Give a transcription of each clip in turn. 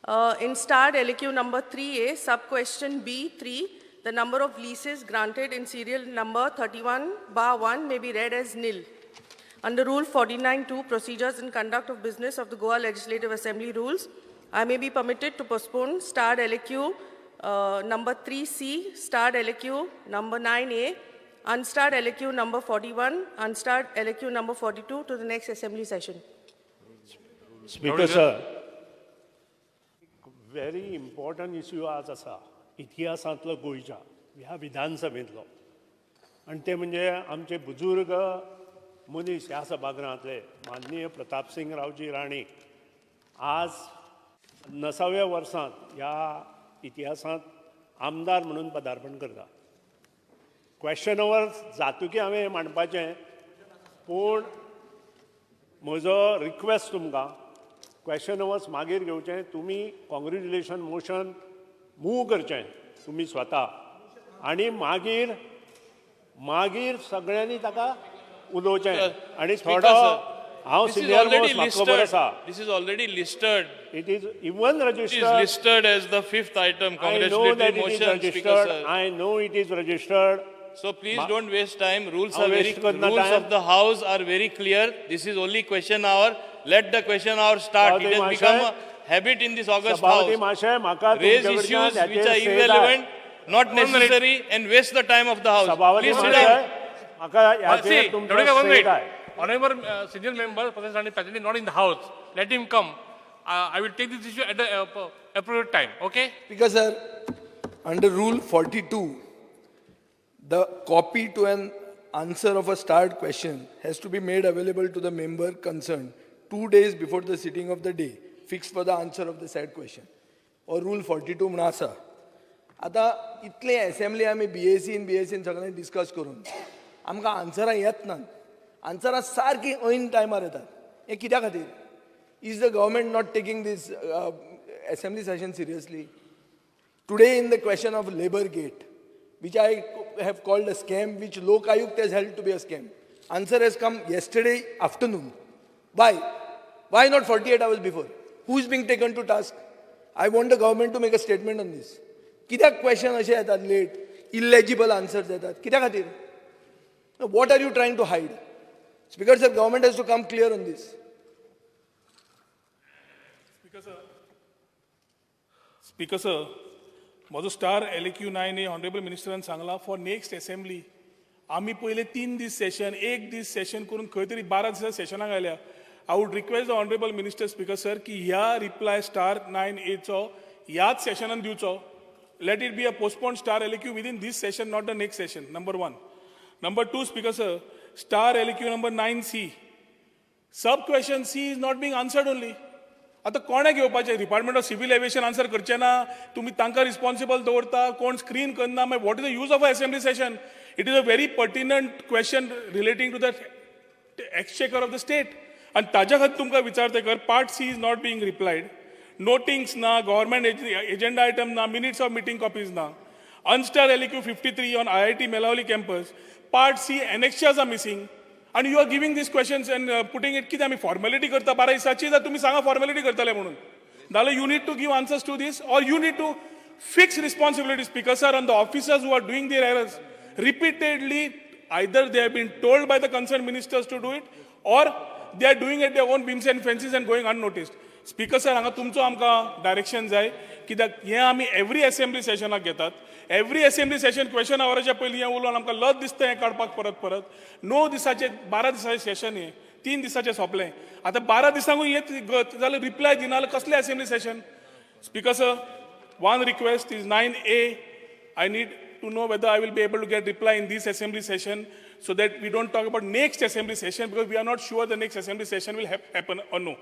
In starred LAQ number 3A, sub question B3, the number of leases granted in serial number 31/1 may be read as nil. Under Rule 49(2), Procedures and Conduct of Business of the Goa Legislative Assembly Rules, I may be permitted to postpone starred LAQ number 3C, starred LAQ number 9A, unstarred LAQ number 41, unstarred LAQ number 42 to the next assembly session. Speaker sir, very important issue आज आसा इतिहासांतलो गोंयच्या ह्या विधानसभेंतलो आनी ते म्हणजे आमचे बुजुर्ग मनीस ह्या सभागृहांतले माननीय प्रतापसिंग रावजी राणे आज 90व्या वर्सांत ह्या इतिहासांत आमदार म्हणून पदार्पण करता. क्वेश्चन our जातकीर हांवें हें मांडपाचें, पूण म्हजो रिक्वेस्ट तुमकां, क्वेश्चन अवर्स मागीर घेवचें, तुमी कॉंग्रेच्युलेशन मोशन मूव करचें तुमी स्वता आनी मागीर मागीर सगळ्यांनी ताका उलोवचें आनी थोडो हांव सिनियर मोस्ट, म्हाका खबर आसा. This is already listed. It is even It is registered. Listed as the fifth item, I know that congratulatory it is motion, Speaker registered. Sir. I know it is registered. So please don't waste time. Rules हांव are very, waste करना rules time. Of the house are very clear. This is only question hour. Let the question hour start. It सभापती has become a महाशय, habit in this august सभापती house. महाशय, म्हाका Raise तुमचे कडल्यान issues which हाचेर are से जाय. Irrelevant, not One minute. Necessary and waste the time of the house. सभापती Please sit महाशय, down. म्हाका हाचेर See, तुमचो Dodikar, one से minute. जाय. Honorable senior member, Pradesh Rani presently not in the house. Let him come. I will take this issue at the appropriate time, okay? Speaker sir, under Rule 42, the copy to an answer of a starred question has to be made available to the member concerned 2 days before the sitting of the day fixed for the answer of the said question. Or Rule 42 म्हणून आसा. आतां इतले assembly आमी बीएसीन बीएसीन सगळें discuss करून आमकां आन्सरां येत नात. आन्सरां सारकीं ऐन टायमार येतात. हें कित्या खातीर? Is the government not taking this assembly session seriously? Today, in the question of Labour Gate, which I have called a scam, which Lok Ayukt has held to be a scam, answer has come yesterday afternoon. Why? Why not 48 hours before? Who is being taken to task? I want the government to make a statement on this. कित्याक question अशे येतात late, illegible answers येतात, कित्या खातीर? What are you trying to hide? Speaker sir, government has to come clear on this. Speaker sir, Speaker sir, म्हजो star LAQ 9A honourable मिनिस्टरान सांगला for next assembly. आमी पयले 3 दीस सेशन, एक दीस सेशन करून खंय तरी 12 दिसां सेशनाक आयल्या. I would request the honourable minister, Speaker sir, की ह्या रिप्लाय स्टार नायन एचो ह्याच सेशनान दिवचो. Let it be a postpone star LAQ within this session, not the next session, number one. Number two, Speaker sir, star LAQ number 9C, sub question C is not being answered only. आतां कोणें घेवपाचें? Department of Civil Aviation answer करचें ना, तुमी तांकां responsible दवरता, कोण screen करना, मागीर what is the use of a assembly session? It is a very pertinent question relating to the exchequer of the state. आनी ताज्या खातीर तुमकां विचारता कर, part C is not being replied, notings ना, गव्हर्मेंट एजेंडा आयटम ना, minutes of meeting copies ना. Unstarred LAQ 53 on IIT Melauli campus, part C annexures are missing. And you are giving these questions and putting it. कितें आमी formality करता 12 दिसाची? जाल्यार तुमी सांगा फॉर्मेलिटी करतले म्हणून. नाल्यार you need to give answers to this or you need to fix responsibility, Speaker sir, on the officers who are doing their errors repeatedly. Either they have been told by the concerned ministers to do it or they are doing at their own whims and fancies and going unnoticed. Speaker sir, हांगा तुमचो आमकां direction जाय, कित्याक हें आमी every assembly सेशनाक घेतात. Every assembly Seshan question आवराच्या पयलीं हें उलोवन आमकां लज दिसता हें काडपाक परत परत. 9 दिसाचे, 12 दिसाचें सेशन हें 3 दिसाचें सोंपलें. आतां 12 दिसांकूय हें गत जाल्यार, रिप्लाय दिना जाल्यार कसलें assembly session? Speaker sir, one request is 9A. I need to know whether I will be able to get reply in this assembly session so that we don't talk about next assembly session, because we are not sure the next assembly session will happen or no.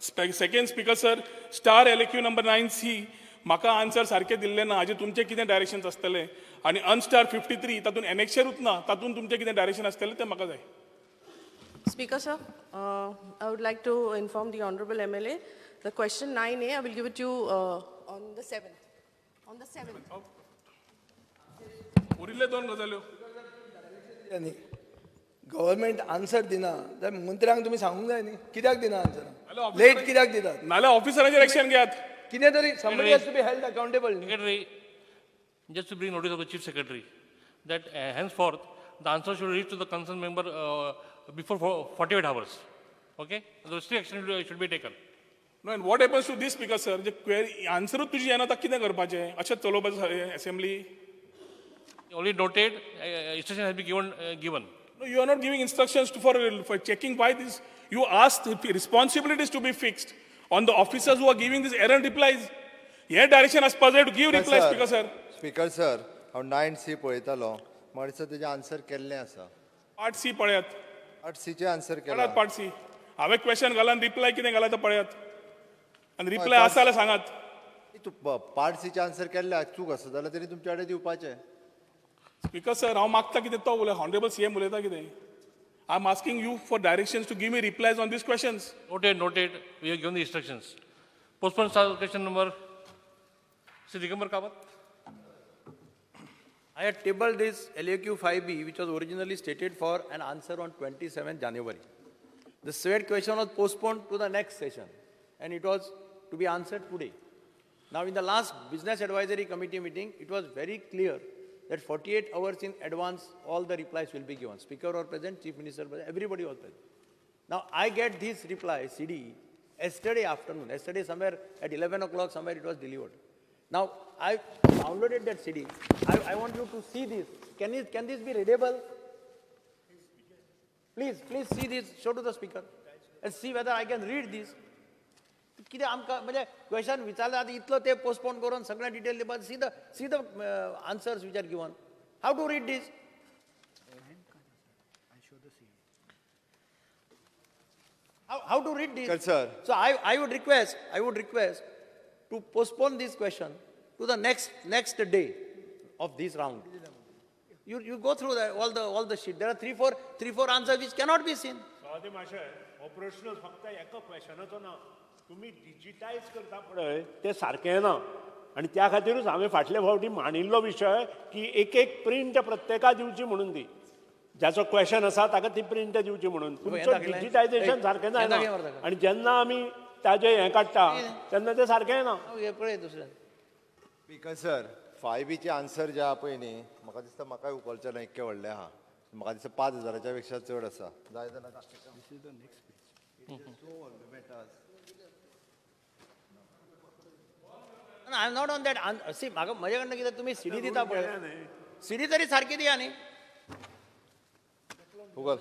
Second, Speaker sir, star LAQ number 9C, म्हाका answer सारकें दिल्लें ना. हाजेर तुमचें कितें direction आसतलें? आनी अनस्टार 53, तातूंत एनेक्शरूच ना, तातूंत तुमचें कितें डायरेक्शन आसतलें तें म्हाका जाय. Speaker sir, I would like to inform the honorable MLA, the question 9A, I will give it to you on the 7th. On the 7th. उरिल्ले दोन गजाल्यो. न्ही, गव्हर्मेंट आन्सर दिना जाल्यार मंत्र्यांक तुमी सांगूंक जाय न्ही, कित्याक दिना आन्सर, लेट कित्याक दितात? नाल्यार ऑफिसरांचेर एक्शन घेयात. कितें तरी somebody has to be held accountable. Secretary, just to bring notice of the Chief Secretary, that henceforth the answer should reach to the concerned member before 48 hours. Okay? The strict action should be taken. No, and what happens to this, Speaker sir? जे query आन्सरूच तुजी येना आतां कितें करपाचें? अशें चलोवपाचें assembly? Only noted, instruction has been given. No, you are not giving instructions for checking why this. You asked responsibilities to be fixed on the officers who are giving these errant replies. Hey direction आसपा जाय to give replies, Speaker sir. Speaker sir, हांव 9C पळयतालो, म्हाका दिसता तेजें answer केल्लें आसा. Part C पळयात. पार्ट सीचें आन्सर केलां. पळयात पार्ट सी. हांवें क्वेश्चन घाला आनी रिप्लाय कितें घाला तें पळयात. आनी रिप्लाय आसा जाल्यार सांगात. तूं पार्ट सीचें आन्सर केल्लें, चूक आसा जाल्यार तरी तुमच्या कडेन दिवपाचें. स्पीकर सर, हांव मागता कितें तो उलय, ऑनरेबल सीएम उलयता कितें. I am asking you for directions to give me replies on these questions. Noted, noted. We have given the instructions. Postpone question number Sri Digambar Kamat. I had tabled this LAQ 5B, which was originally stated for an answer on 27th January. The said question was postponed to the next session, and it was to be answered today. Now, in the last Business Advisory Committee meeting, it was very clear that 48 hours in advance, all the replies will be given. Speaker or present, Chief Minister present, everybody was present. Now, I get this reply, CD, yesterday afternoon, yesterday somewhere at 11 o'clock, somewhere it was delivered. Now, I downloaded that CD. I want you to see this. Can this be readable? Please, please see this, show to the speaker and see whether I can read this. कितें आमकां म्हणजे question विचारलें आतां इतलो ते postpone करून सगळें detail दिवपाक. See the answers which are given. How to read this? How to read this? Sir. So I would request to postpone this question to the next day of this round. You go through all the sheet. There are three four answers which cannot be seen. Swati माशे, हो प्रश्न फक्त एका क्वेश्चनाचो ना, तुमी digitise करता पळय तें सारकें ना, आनी त्या खातीरूच हांवें फाटले फावटी मांडिल्लो विशय की एक एक प्रिंट प्रत्येका दिवची म्हणून, ती ज्याचो क्वेश्चन आसा ताका ती प्रिंट दिवची म्हणून. तुमचो डिजिटायजेशन सारकें जायना आनी जेन्ना आमी ताजें हें काडटा तेन्ना तें सारकें ना. पळय दुसरें. स्पीकर सर, 5Bचे आन्सर जे आहा पळय न्ही, म्हाका दिसता म्हाकाय उखलचें ना, इतकें व्हडलें आहा. म्हाका दिसता 5,000 पेक्षा चड आसा. जाय जाल्यार I am not on that. See, म्हाका म्हजे कडन कितें तुमी सीडी दिता पळय, सीडी तरी सारकी दिया न्ही. गुगल.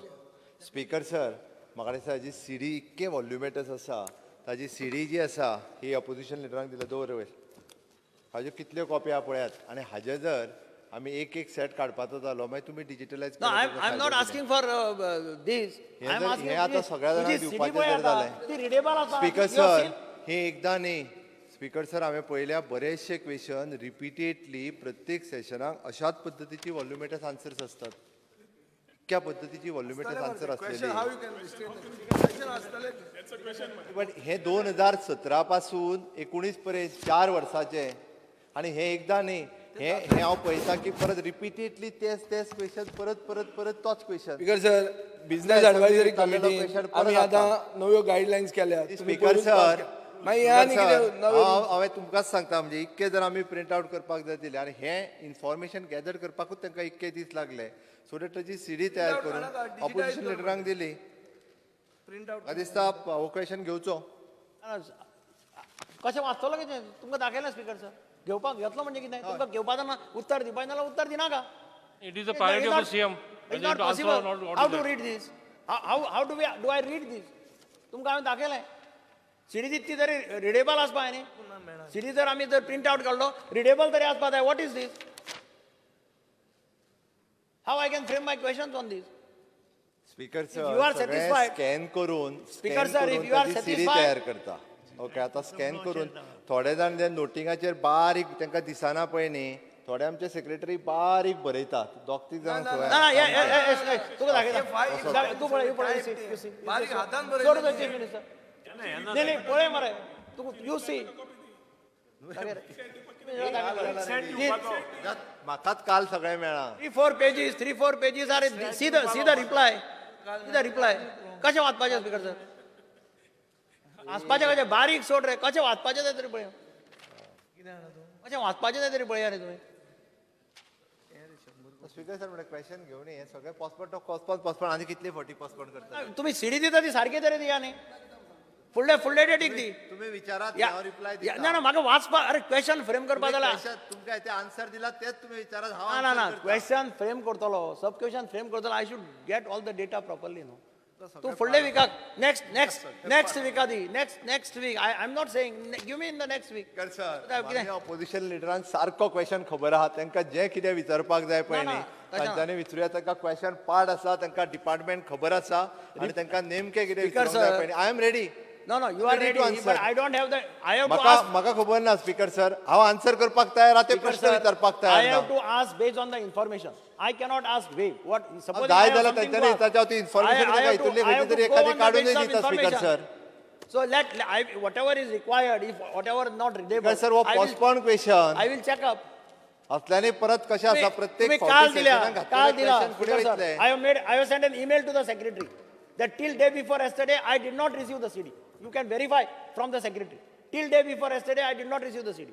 स्पीकर सर, म्हाका दिसता हाजी सीडी इतके वॉल्युमेटस आसा, ताजी सीडी जी आसा ही अपोजिशन लिडरांक दिल्या, दवर वयर. हाज्यो कितल्यो कॉपी आहा पळयात, आनी हाजे जर आमी एक एक सेट काडपाचो जालो मागीर तुमी digitalize. No, I am not asking for this. I am asking हें आतां सगळ्या जाणांक दिवपाचें जर जालें. ती रिडेबल आसा. स्पीकर सर, हें एकदां न्ही. स्पीकर सर, हांवें पळयल्या बरेचशे क्वेश्चन रिपीटेडली प्रत्येक सेशनाक अशाच पद्दतीची वॉल्युमेटस आन्सर्स आसतात. इतक्या पद्दतीची वॉल्युमेटस आन्सर आसलेली. बट हे 2017 पासून 19 पर्यंत 4 वर्साचे, आनी हे एकदां न्ही, हे हे हांव पळयता की परत रिपीटेडली तेच तेच क्वेश्चन, परत परत परत तोच question. Speaker sir, business advisory committee आमी आतां नव्यो गायडलायन्स केल्यात. स्पीकर सर, हांवें तुमकांच सांगता, म्हणजे इतके जर आमी प्रिंट आवट करपाक जाय दिले आनी हें इन्फॉर्मेशन गॅदर करपाकूच तांकां इतके दीस लागले, सो that ताची सीडी तयार करून ऑपोजिशन लिडरांक दिली. म्हाका दिसता हो क्वेश्चन घेवचो. कशें वाचतलो कितें तुमकां दाखयलें स्पीकर सर. घेवपाक घेतलो म्हणजे कितें तुमकां घेवपाक ना, उत्तर दिवपाक नाल्यार उत्तर दिनाका. It is the priority of the CM. It's not possible. How to read this? How do I read this? तुमकां हांवें दाखयलें. सीडी दित ती तरी रिडेबल आसपा न्ही. सीडी जर आमी जर प्रिंट आवट काडलो रिडेबल तरी आसपा जाय. What is this? How I can frame my questions on this? Speaker sir, scan करून speaker sir, if you are CD तयार करता. ओके, आतां स्कॅन करून थोडे जाण जे नोटिंगाचेर बारीक तांकां दिसना पळय न्ही, थोडे आमचे सेक्रेटरी बारीक बरयतात, 2-3 जाण. तुका दाखयता, तूं पळय, नाही पळय मरे, तूं you see. म्हाकाच काल सगळें मेळ्ळां. 3-4 pages, 3-4 pages are see the reply, see the reply. कशें वाचपाचें स्पीकर सर? वाचपाचें कशें? बारीक सोड रे, कशें वाचपाचें तें तरी पळय. मातशें वाचपाचें नाही तरी पळया न्ही तुमी. स्पीकर सर, म्हणल्यार क्वेश्चन घेवन हे सगळे पोस्टपोन, तो पोस्टपोन पोस्टपोन आनी कितले फावटी पोस्टपोन करता? तुमी सीडी दिता ती सारकी तरी दिया न्ही. फुडले फुडले डेटीक दी. तुमी विचारात, हांव रिप्लाय दिता. ना ना, म्हाका वाचपा, अरे क्वेश्चन फ्रेम करपा जाल्यार तुमकां ते आन्सर दिला तेच तुमी विचारात, हांव ना ना, क्वेश्चन फ्रेम करतलो, सब क्वेश्चन फ्रेम करतलो, I should get all the data properly न्हू. तूं फुडले विकाक, नेक्स्ट नेक्स्ट नेक्स्ट विका दी, next next week. I am not saying, give me in the next week. Sir, opposition लिडरांक सारको क्वेश्चन खबर आहा, तांकां जें कितें विचारपाक जाय पळय न्ही तांच्यांनी विचारुया. तांकां क्वेश्चन पाड आसा, तांकां डिपार्टमेंट खबर आसा आनी तांकां नेमकें कितें विचारूंक जाय पळय न्ही. I am ready. No, no, you are ready, but I don't have the, I have to ask. म्हाका खबर ना स्पीकर सर, हांव आन्सर करपाक तयार आहा, ते प्रश्न विचारपाक तयार ना. I have to ask based on the information. I cannot ask vague. What suppose जाय जाल्यार तांच्यांनी विचारचें, ती इन्फॉर्मेशन तांकां हितूंतली खंयची तरी एखादी काडूनय दिता speaker sir. So let whatever is required, if whatever not readable. Sir, हो postpone question. I will check up. असल्याने परत कशें आसा प्रत्येक काल दिल्या, काल दिला. I have sent an email to the secretary that till day before yesterday I did not receive the CD. You can verify from the secretary. Till day before yesterday I did not receive the CD.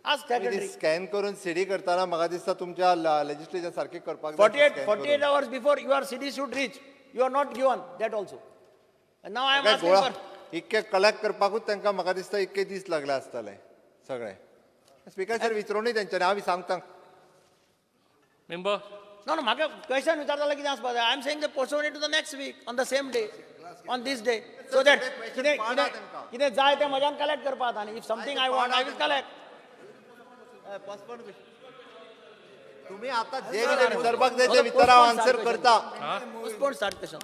Ask secretary. Scan करून CD करताना म्हाका दिसता तुमच्या legislature सारकें करपाक जाय. 48 hours before your CD should reach. You are not given that also. And now I am asking for इतके collect करपाकूच तांकां म्हाका दिसता इतके दीस लागले आसतले सगळे. स्पीकर सर, विचारूनय तेंच्यांनी, हांव सांगता. मेंबर No, no, म्हाका क्वेश्चन विचारता कितें आसपा जाय. I am saying they postpone it to the next week on the same day, on this day, so that कितें कितें जाय तें म्हज्यान कलेक्ट करपाक. आनी if something I want I will collect. तुमी आतां जे कितें विचारपाक जाय तें विचारा, हांव आन्सर करता. Postpone start question.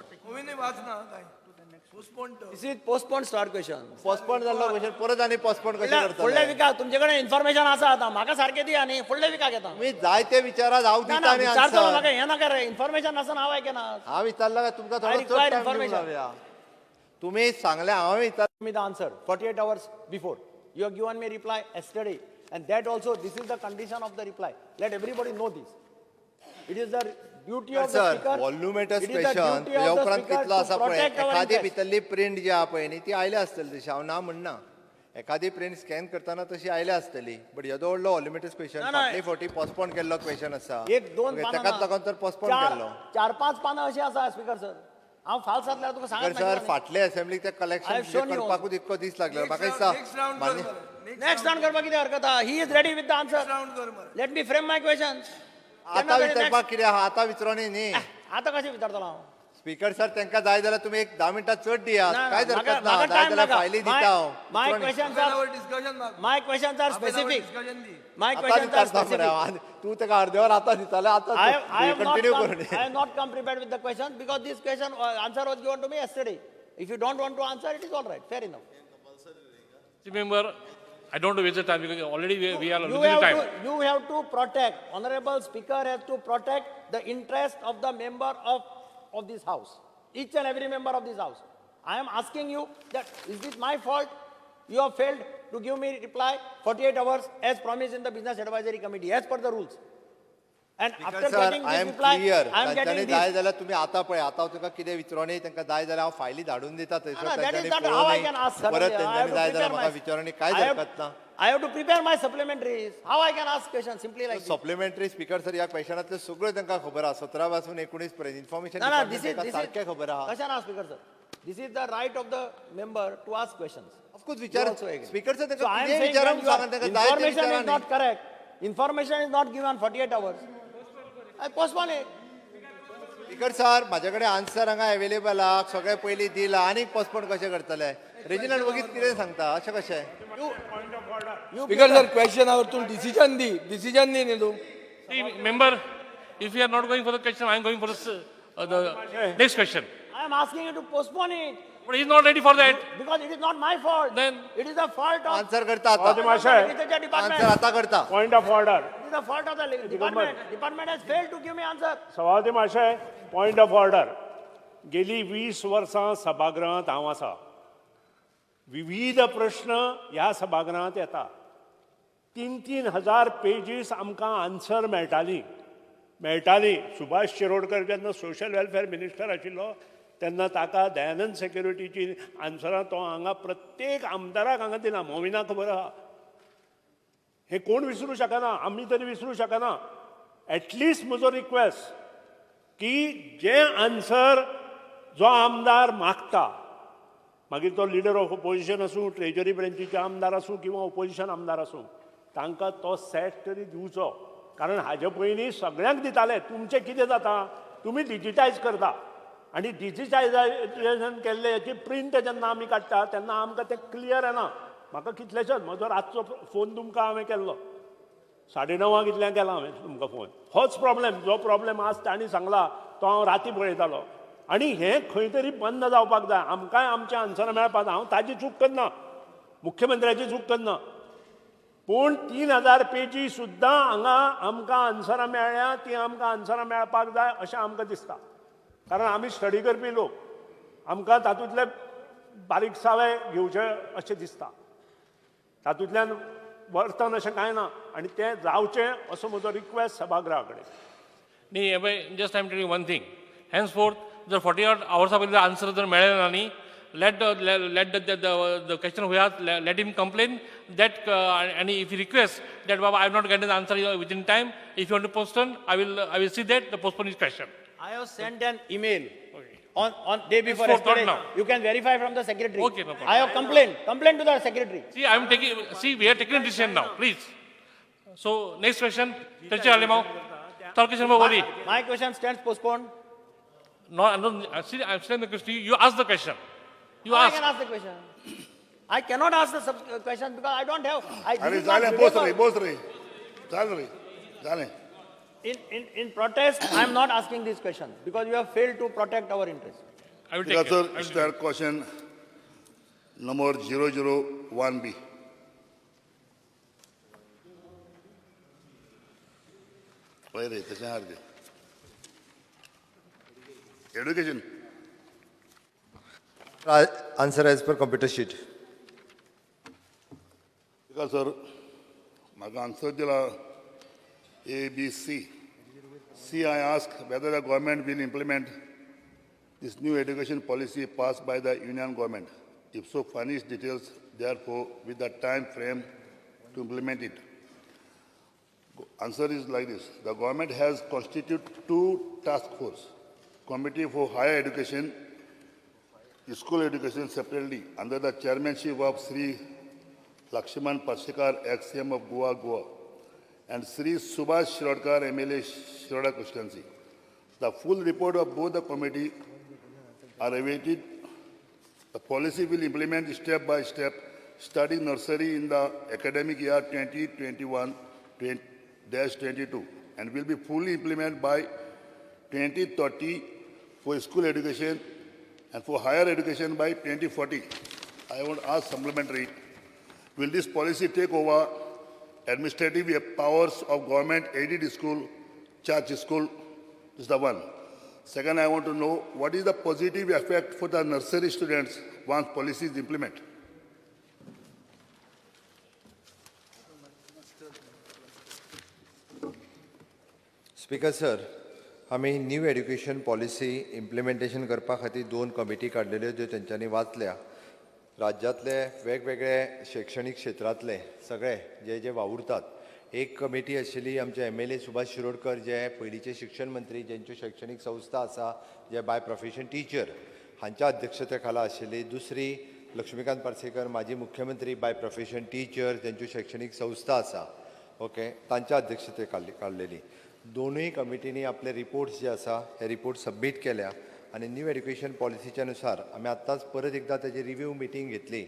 This is postpone start question. Postpone जाल्लो क्वेश्चन परत आनी पोस्टपोन कशें करतले? फुडल्या विकाक तुमचे कडेन इन्फॉर्मेशन आसा आतां, म्हाका सारकें दिया न्ही, फुडल्या विकाक येता. तुमी जाय ते विचारात, हांव दिता आनी आन्सर. म्हाका हें नाका रे, इन्फॉर्मेशन आसना हांव आयकना. हांव विचारला काय तुमकां थोडो चड टायम दिवंक लावया. तुमी सांगलें, हांव विचार. Me the answer 48 hours before. You have given me reply yesterday, and that also this is the condition of the reply. Let everybody know this. It is the duty of the speaker. Voluminous question तेज्या उपरांत कितलो आसा पळय, एखादी भितरली print जी आहा पळय न्ही ती आयल्या आसतली तशी, हांव ना म्हणना. एखादी प्रिंट स्कॅन करतना तशी आयल्या आसतली, बट येदो व्हडलो वॉल्युमेटस क्वेश्चन फाटले फावटी पोस्टपोन केल्लो क्वेश्चन आसा, एक दोन ताकाच लागून तर पोस्टपोन केल्लो. 4-5 पानां अशीं आसा स्पीकर सर. हांव फाल्स जाल्यार तुका सांगत सर, फाटले असेंब्लीक ते कलेक्शन करपाकूच इतको दीस लागलो. म्हाका दिसता नेक्स्ट रावंड करपाक कितें हरकत आहा. He is ready with the answer. Let me frame my questions. आतां विचारपाक कितें आहा, आतां विचारूनी न्ही. आतां कशें विचारतलो हांव? स्पीकर सर, तांकां जाय जाल्यार तुमी एक 10 मिनटां चड दियात, कांयच हरकत ना. जाय जाल्यार फायली दिता हांव. My questions are specific. My questions are specific. तूं ताका अर्दे वर आतां दिताले, आतां कंटिन्यू करून. I have not come prepared with the question because this question answer was given to me yesterday. If you don't want to answer, it is all right, fair enough. Member, I don't waste the time because already we are losing time. You have to protect, Honorable Speaker has to protect the interest of the member of this house, each and every member of this house. I am asking you that is this my fault? You have failed to give me reply 48 hours as promised in the Business Advisory Committee, as per the rules. And after sir, getting I this am reply, clear. I am getting जाय this. जाल्यार तुमी आतां पळय, आतां तुका कितें विचारूनी तांकां जाय जाल्यार हांव फायली धाडून दिता थंयसर. No, that is not how I can ask, sir. परत I have तेंच्यांनी to जाय जाल्यार prepare म्हाका my विचारूनी कांयच I have, हरकत ना. I have to prepare my supplementaries. How I can ask questions simply like this? Supplementary speaker sir, ह्या क्वेश्चनांतल्यो सगळ्यो तांकां खबर आहा, 17 पासून 19 पर्यंत information No, no, this is this सारकें is खबर आहा. कशें ना speaker sir? This is the right of the member to ask questions. Of course You विचार also agree. Speaker sir, So तांकां I am कितेंय saying विचारूंक when you are, सांगा, तांकां जाय तें information विचारा is not न्ही. correct. Information is not given 48 hours. I postpone it. Speaker sir, म्हाजे कडेन आन्सर हांगा अवेलेबल आहा, सगळें पयलीं दिलां, आनीक पोस्टपोन कशें करतले? रेजिनाल्ड वगीत कितें सांगता, अशें कशें? स्पीकर सर, क्वेश्चन our तूं डिसिजन दी, डिसिजन दी न्ही तूं. See, member, if you are not going for the question, I am going for the next question. I am asking you to postpone it. But he is not ready for that. Because it is not my fault. Then it is the fault of answer करता आतां. Agriculture department. Answer आतां करता. Point of order. It is the fault of the department. Department has failed to give me answer. सभापती महाशय, point of order. गेली 20 वर्सां सभागृहांत हांव आसा. विविध प्रश्न ह्या सभागृहांत येता. 3-3 हजार पेजीस आमकां आन्सर मेळटाली. सुभाष शिरोडकर जेन्ना सोशल वेलफेअर मिनिस्टर आशिल्लो तेन्ना ताका दयानंद सेक्युरिटीची आन्सरां तो हांगा प्रत्येक आमदाराक हांगा दिला. मोविना खबर आहा. हें कोण विसरूं शकना, आमी तरी विसरूं शकना. एटलिस्ट म्हजो रिक्वेस्ट की जे आन्सर जो आमदार मागता, मागीर तो लिडर ऑफ ओपोजिशन आसूं, ट्रेजरी ब्रँचीचे आमदार आसूं किंवा ओपोजिशन आमदार आसूं, तांकां तो सेट तरी दिवचो. कारण हाजे पयलीं सगळ्यांक दिताले. तुमचें कितें जाता, तुमी डिजिटायज करता आनी डिजिटायजेशन केल्ले हेची प्रिंट जेन्ना आमी काडटा तेन्ना आमकां तें क्लियर येना. म्हाका कितलेशेच, म्हजो रातचो फोन तुमकां हांवें केल्लो 9:30 इतल्यान केला हांवें तुमकां फोन. होच प्रॉब्लेम, जो प्रॉब्लेम आज तांणी सांगला तो हांव राती पळयतालो. आनी हें खंय तरी बंद जावपाक जाय. आमकांय आमचें आन्सरां मेळपाक जाय. हांव ताजी चूक करना, मुख्यमंत्र्याची चूक करना, पूण 3000 पेजी सुद्दां हांगा आमकां आन्सरां मेळ्ळ्या, ती आमकां आन्सरां मेळपाक जाय अशें आमकां दिसता. कारण आमी स्टडी करपी लोक, आमकां तातूंतले बारीकसावे घेवचे अशें दिसता. तातूंतल्यान वर्तन अशें कांय ना आनी तें जावचें असो म्हजो रिक्वेस्ट सभागृहा कडेन. न्ही, हे पळय, just I am telling one thing. Henceforth जर 48 आवर्सा पयलीं आन्सर जर मेळ्ळें ना न्ही, let the question who has, let him complain that, and if he requests that Baba, I have not gotten the answer within time, if you want to postpone, I will see that the postpone is question. I have sent an email on day before Henceforth, yesterday. Not now. You can verify from the secretary. Okay, no problem. I have complained to the secretary. See, I am taking, see, we are taking a decision now, please. So next question, Terchi Alemao. Tarkishan Bawali. My question stands postponed. No, no, see, I am saying the question. You ask the question. You I ask. can ask the question. I cannot ask the question because I don't have. अरे झाले, बोस रे, बोस रे, झालं रे, झाले. In protest, I am not asking this question because you have failed to protect our interest. I will take sir, it. Star question number 001B. पळय रे, तशें आहा. Education. Answer as per computer sheet. Speaker sir, म्हाका answer दिला A, B, C. C, I ask whether the government will implement this new education policy passed by the union government. If so, furnish details therefore with the time frame to implement it. Answer is like this. The government has constituted 2 task force, Committee for Higher Education, School Education separately under the chairmanship of Sri Lakshman Parsekar, ex-CM of Goa, and Sri Subhash Shirodkar, MLA, Shiroda constituency. The full report of both the committee are awaited. The policy will implement step by step, starting nursery in the academic year 2021-22 and will be fully implemented by 2030 for school education and for higher education by 2040. I want to ask supplementary, will this policy take over administrative powers of government aided school, church school? This is the one. Second, I want to know what is the positive effect for the nursery students once policy is implemented? Speaker sir, आमी new education policy implementation करपा खातीर 2 committee काडलेल्यो ज्यो तेंच्यांनी वाचल्या. राज्यांतले वेगवेगळे शैक्षणीक क्षेत्रांतले सगळे जे जे वावुरतात. एक कमिटी आशिल्ली आमचे MLA Subhash Shirodkar, जे पयलींचे शिक्षण मंत्री, जेंच्यो शैक्षणीक संस्था आसा, जे बाय प्रोफेशन टिचर, हांच्या अध्यक्षते खाला आशिल्ली. दुसरी लक्ष्मीकांत पार्सेकर, माजी मुख्यमंत्री, बाय प्रोफेशन टिचर, जेंच्यो शैक्षणीक संस्था आसा, ओके, तांच्या अध्यक्षते काडलेली. दोनूय कमिटींनी आपले रिपोर्ट्स जे आसा हे रिपोर्ट सबमीट केल्या आनी न्यू एड्युकेशन पॉलिसीच्या नुसार आमी आत्ताच परत एकदां ताची रिव्यू मिटींग घेतली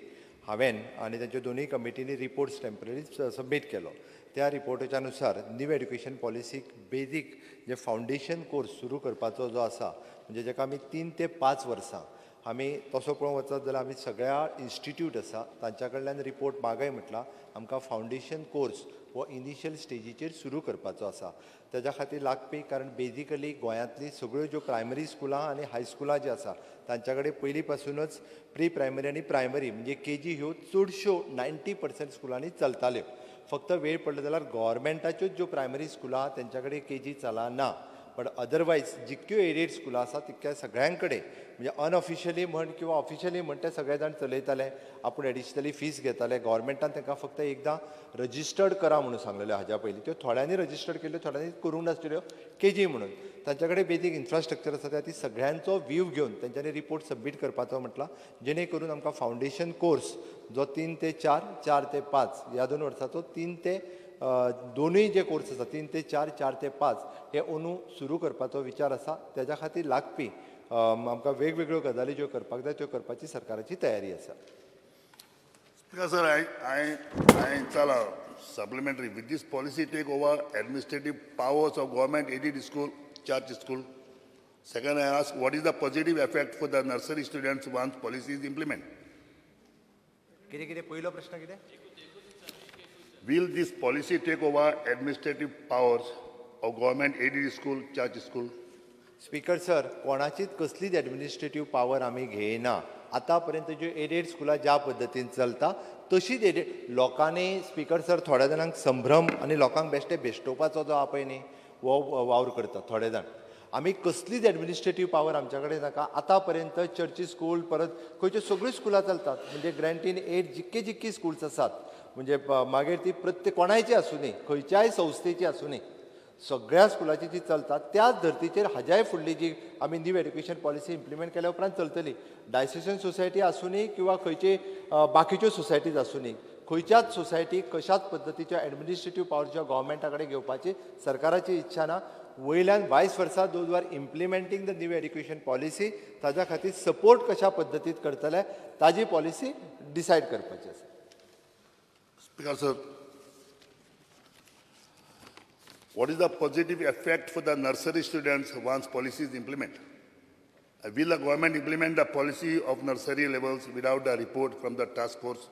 हांवें आनी तांच्या दोनूय कमिटींनी रिपोर्ट्स टेम्पररी सबमीट केलो. त्या रिपोर्टाच्या नुसार न्यू एड्युकेशन पॉलिसीक बेजीक जे फावंडेशन कोर्स सुरू करपाचो जो आसा, म्हणजे जेका आमी 3 ते 5 वर्सां आमी तसो पळोवंक वचत जाल्यार आमी सगळ्या इन्स्टिट्यूट आसा तांच्या कडल्यान रिपोर्ट मागय म्हटलां. आमकां फावंडेशन कोर्स हो इनिशियल स्टेजीचेर सुरू करपाचो आसा. तेज्या खातीर लागपी, कारण बेजिकली गोंयांतली सगळ्यो ज्यो प्रायमरी स्कुलां आनी हायस्कुलां जीं आसा तांच्या कडेन पयलीं पासुनूच प्री प्रायमरी आनी प्रायमरी म्हणजे केजी ह्यो चडश्यो 90% स्कुलांनी चलताल्यो. फक्त वेळ पडलो जाल्यार गोवोरमेंटाच्योच ज्यो प्रायमरी स्कुलां आहा तेंच्या कडेन केजी चलना. बट अदरवायज जितक्यो एडेड स्कुलां आसा तितक्या सगळ्यां कडेन म्हणजे अनऑफिशियली म्हण किंवा ऑफिशियली म्हण ते सगळे जाण चलयताले, आपूण एडिशनली फीस घेताले. गव्हर्मेंटान तांकां फक्त एकदां रजिस्टर्ड करा म्हणून सांगलेलें हाज्या पयलीं, त्यो थोड्यांनी रजिस्टर्ड केल्ल्यो, थोड्यांनी करूंक नासलेल्यो केजी म्हणून. तांच्या कडेन बेजीक इन्फ्रास्ट्रक्चर आसा, त्या ती सगळ्यांचो व्यू घेवन तेंच्यांनी रिपोर्ट सबमीट करपाचो म्हटलां, जेणे करून आमकां फावंडेशन कोर्स जो 3 ते 4, 4 ते 5 ह्या 2 वर्साचो 3 ते दोनूय जे कोर्स आसा 3 ते 4, 4 ते 5 हे अंदू सुरू करपाचो विचार आसा. तेज्या खातीर लागपी आमकां वेगवेगळ्यो गजाली ज्यो करपाक जाय त्यो करपाची सरकाराची तयारी आसा. Speaker sir, I चला supplementary. With this policy take over administrative powers of government aided school, church school. Second, I ask what is the positive effect for the nursery students once policy is implement? कितें कितें पयलो प्रश्न कितें? Will this policy take over administrative powers of government aided school, church school? Speaker sir, कोणाचीच कसलीच administrative power आमी घेयना. आतां पर्यंत ज्यो एडेड स्कुलां ज्या पद्दतीन चलता तशीच एडेड लोकांनी स्पीकर सर थोड्या जाणांक संभ्रम आनी लोकांक बेश्टे बेश्टोवपाचो जो पळय न्ही हो वावर करता थोडे जाण. आमी कसलीच एडमिनिस्ट्रेटीव पावर आमच्या कडेन नाका. आतां पर्यंत चर्ची स्कूल परत खंयच्यो सगळ्यो स्कुलां चलतात, म्हणजे ग्रँटीन एड जितकी जितकी स्कुल्स आसात म्हणजे मागीर ती प्रत्येक कोणायची आसूं न्ही, खंयच्याय संस्थेची आसूं न्ही, सगळ्या स्कुलाची जी चलतात त्याच धर्तीचेर हाज्याय फुडली जी आमी न्यू एड्युकेशन पॉलिसी इम्प्लिमेंट केल्या उपरांत चलतली. डायसेशन सोसायटी आसूं किंवा खंयची बाकीच्यो सोसायटीज आसूं, खंयच्याच सोसायटीक कशाच पद्दतीच्या एडमिनिस्ट्रेटीव पावरच्या गव्हर्मेंटा कडेन घेवपाची सरकाराची इच्छा ना. वयल्यान vice versa those are implementing the new education policy ताज्या खातीर सपोर्ट कशा पद्दतीत करतले ताजी पॉलिसी डिसायड करपाची आसा. Speaker sir, what is the positive effect for the nursery students once policy is implemented? Will the government implement the policy of nursery levels without the report from the task force?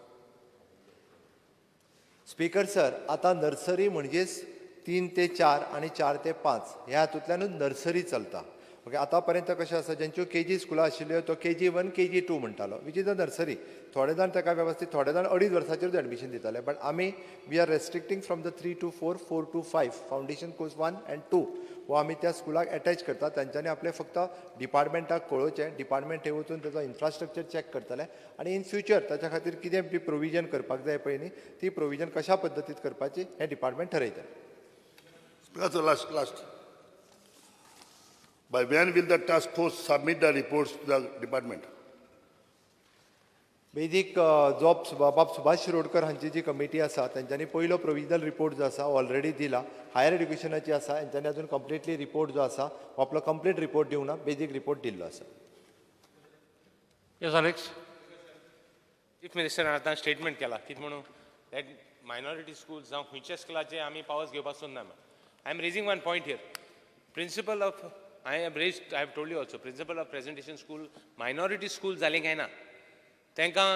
Speaker sir, आतां nursery म्हणजेच 3 ते 4 आनी 4 ते 5 ह्या हातूंतल्यानूच nursery चलता. Okay, आतां पर्यंत कशें आसा, जेंच्यो केजी स्कुलां आशिल्ल्यो तो केजी 1 केजी 2 म्हणटालो, which is a nursery. थोडे जाण ताका वेवस्थीत, थोडे जाण 2.5 वर्साचेरूच एडमिशन दिताले, बट आमी we are restricting from the 3 to 4, 4 to 5 foundation course 1 and 2 हो आमी त्या स्कुलाक एटॅच करता. तांच्यांनी आपलें फक्त डिपार्टमेंटाक कळोवचें, डिपार्टमेंट थंय वचून ताचो इन्फ्रास्ट्रक्चर चॅक करतले आनी इन फ्युचर ताच्या खातीर कितें बी प्रोविजन करपाक जाय पळय न्ही, ती प्रोविजन कशा पद्दतीत करपाची हें department ठरयतलें. Last. By when will the task force submit the reports to the department? Basic जो बाब सुभाष शिरोडकर हांची जी कमिटी आसा तेंच्यांनी पयलो प्रोविजनल रिपोर्ट जो आसा ऑलरेडी दिला. हायर एड्युकेशनाची आसा हेंच्यांनी अजून कंप्लिटली रिपोर्ट जो आसा हो आपलो कंप्लीट रिपोर्ट दिवंक ना, बेजीक रिपोर्ट दिल्लो आसा. Yes, Alex. Chief मिनिस्टरान आतां स्टेटमेंट केला कितें म्हणून that minority schools जावं खंयच्या स्कुलाचे आमी पावस घेवपाक सोदना. I am raising one point here. Principle of I have raised, I have told you also, principle of presentation school, minority school जालें काय ना तांकां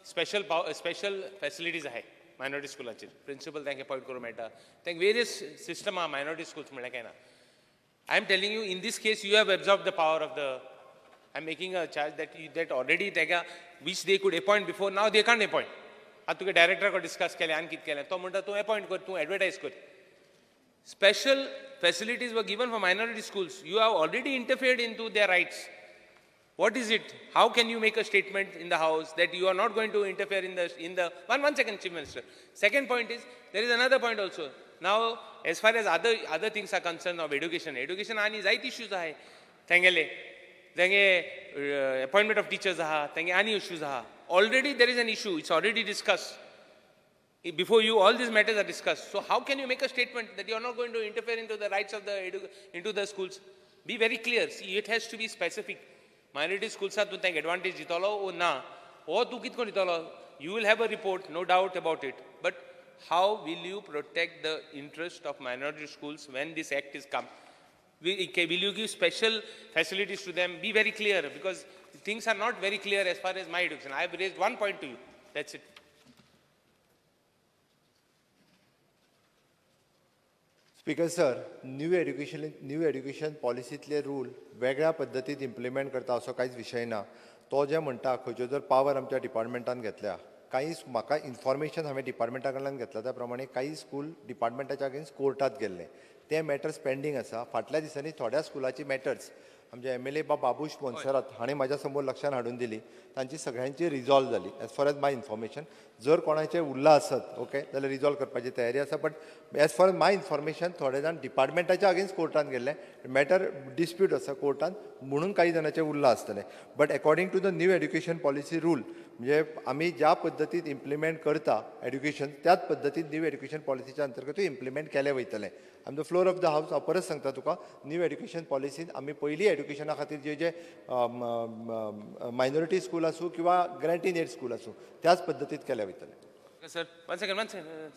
स्पेशल स्पेशल फॅसिलिटीज आहाय मायनॉरिटी स्कुलाचेर. प्रिंसिपल तांकां अपॉयंट करूंक मेळटा, तांकां वेरियस सिस्टम आहा मायनॉरिटी स्कुल्स म्हणल्यार काय ना. I am telling you, in this case you have absorb the power of the, I am making a charge that that already तांकां which they could appoint before, now they can't appoint. आतां तुगे डायरेक्टरा discuss केलें आनी कितें केलें, तो म्हणटा तूं अपॉयंट कर, तूं एडवर्टायज कर. Special facilities were given for minority schools. You have already interfered into their rights. What is it? How can you make a statement in the house that you are not going to interfere in the one second, Chief Minister. Second point is, there is another point also. Now, as far as other things are concerned of education, education ani जायत issues आहे. तेंगेले तेंगे appointment of teachers आहा, तेंगे आनी issues आहा. Already there is an issue. It's already discussed. Before you, all these matters are discussed. So how can you make a statement that you are not going to interfere into the rights of the into the schools? Be very clear. See, it has to be specific. Minority schools are to take advantage ditolo or na. Or tu kit ko ditolo. You will have a report, no doubt about it. But how will you protect the interest of minority schools when this act is come? Will you give special facilities to them? Be very clear, because things are not very clear as far as my education. I have raised one point to you. That's it. Speaker sir, new education पॉलिसींतले rule वेगळ्या पद्दतीन implement करता असो कांयच विशय ना. तो जे म्हणटा खंयच्यो जर पावर आमच्या डिपार्टमेंटान घेतल्या, कांय म्हाका इन्फॉर्मेशन हांवें डिपार्टमेंटा कडल्यान घेतल्या त्या प्रमाणे कांय स्कूल डिपार्टमेंटाच्या अगेन्स्ट कोर्टात गेल्ले, ते मॅटर्स पेंडींग आसा. फाटल्या दिसांनी थोड्या स्कुलाची मॅटर्स आमचे MLA बाब बाबूश मोन्सेरात हाणें म्हाज्या समोर लक्षान हाडून दिली, तांची सगळ्यांची रिजॉल्व जाली as far as my information. जर कोणाचें उरलां आसत ओके जाल्यार रिजॉल्व करपाची तयारी आसा, but as far as my information थोडे जाण डिपार्टमेंटाच्या अगेन्स्ट कोर्टान गेल्ले, मॅटर डिस्प्यूट आसा कोर्टान म्हणून काही जाणांचें उरलां आसतलें. But according to the new education policy rule, म्हणजे आमी ज्या पद्दतीन इम्प्लिमेंट करता एड्युकेशन त्याच पद्दतीन न्यू एड्युकेशन पॉलिसीच्या अंतर्गतूय इम्प्लिमेंट केलें वयतलें. On the floor of the house हांव परत सांगता तुका, न्यू एड्युकेशन पॉलिसीन आमी पयलीं एड्युकेशना खातीर जे जे मायनॉरिटी स्कूल आसूं किंवा ग्रांट इन एड स्कूल आसूं त्याच पद्दतीत केलें वयतलें. Sir, one second, one second.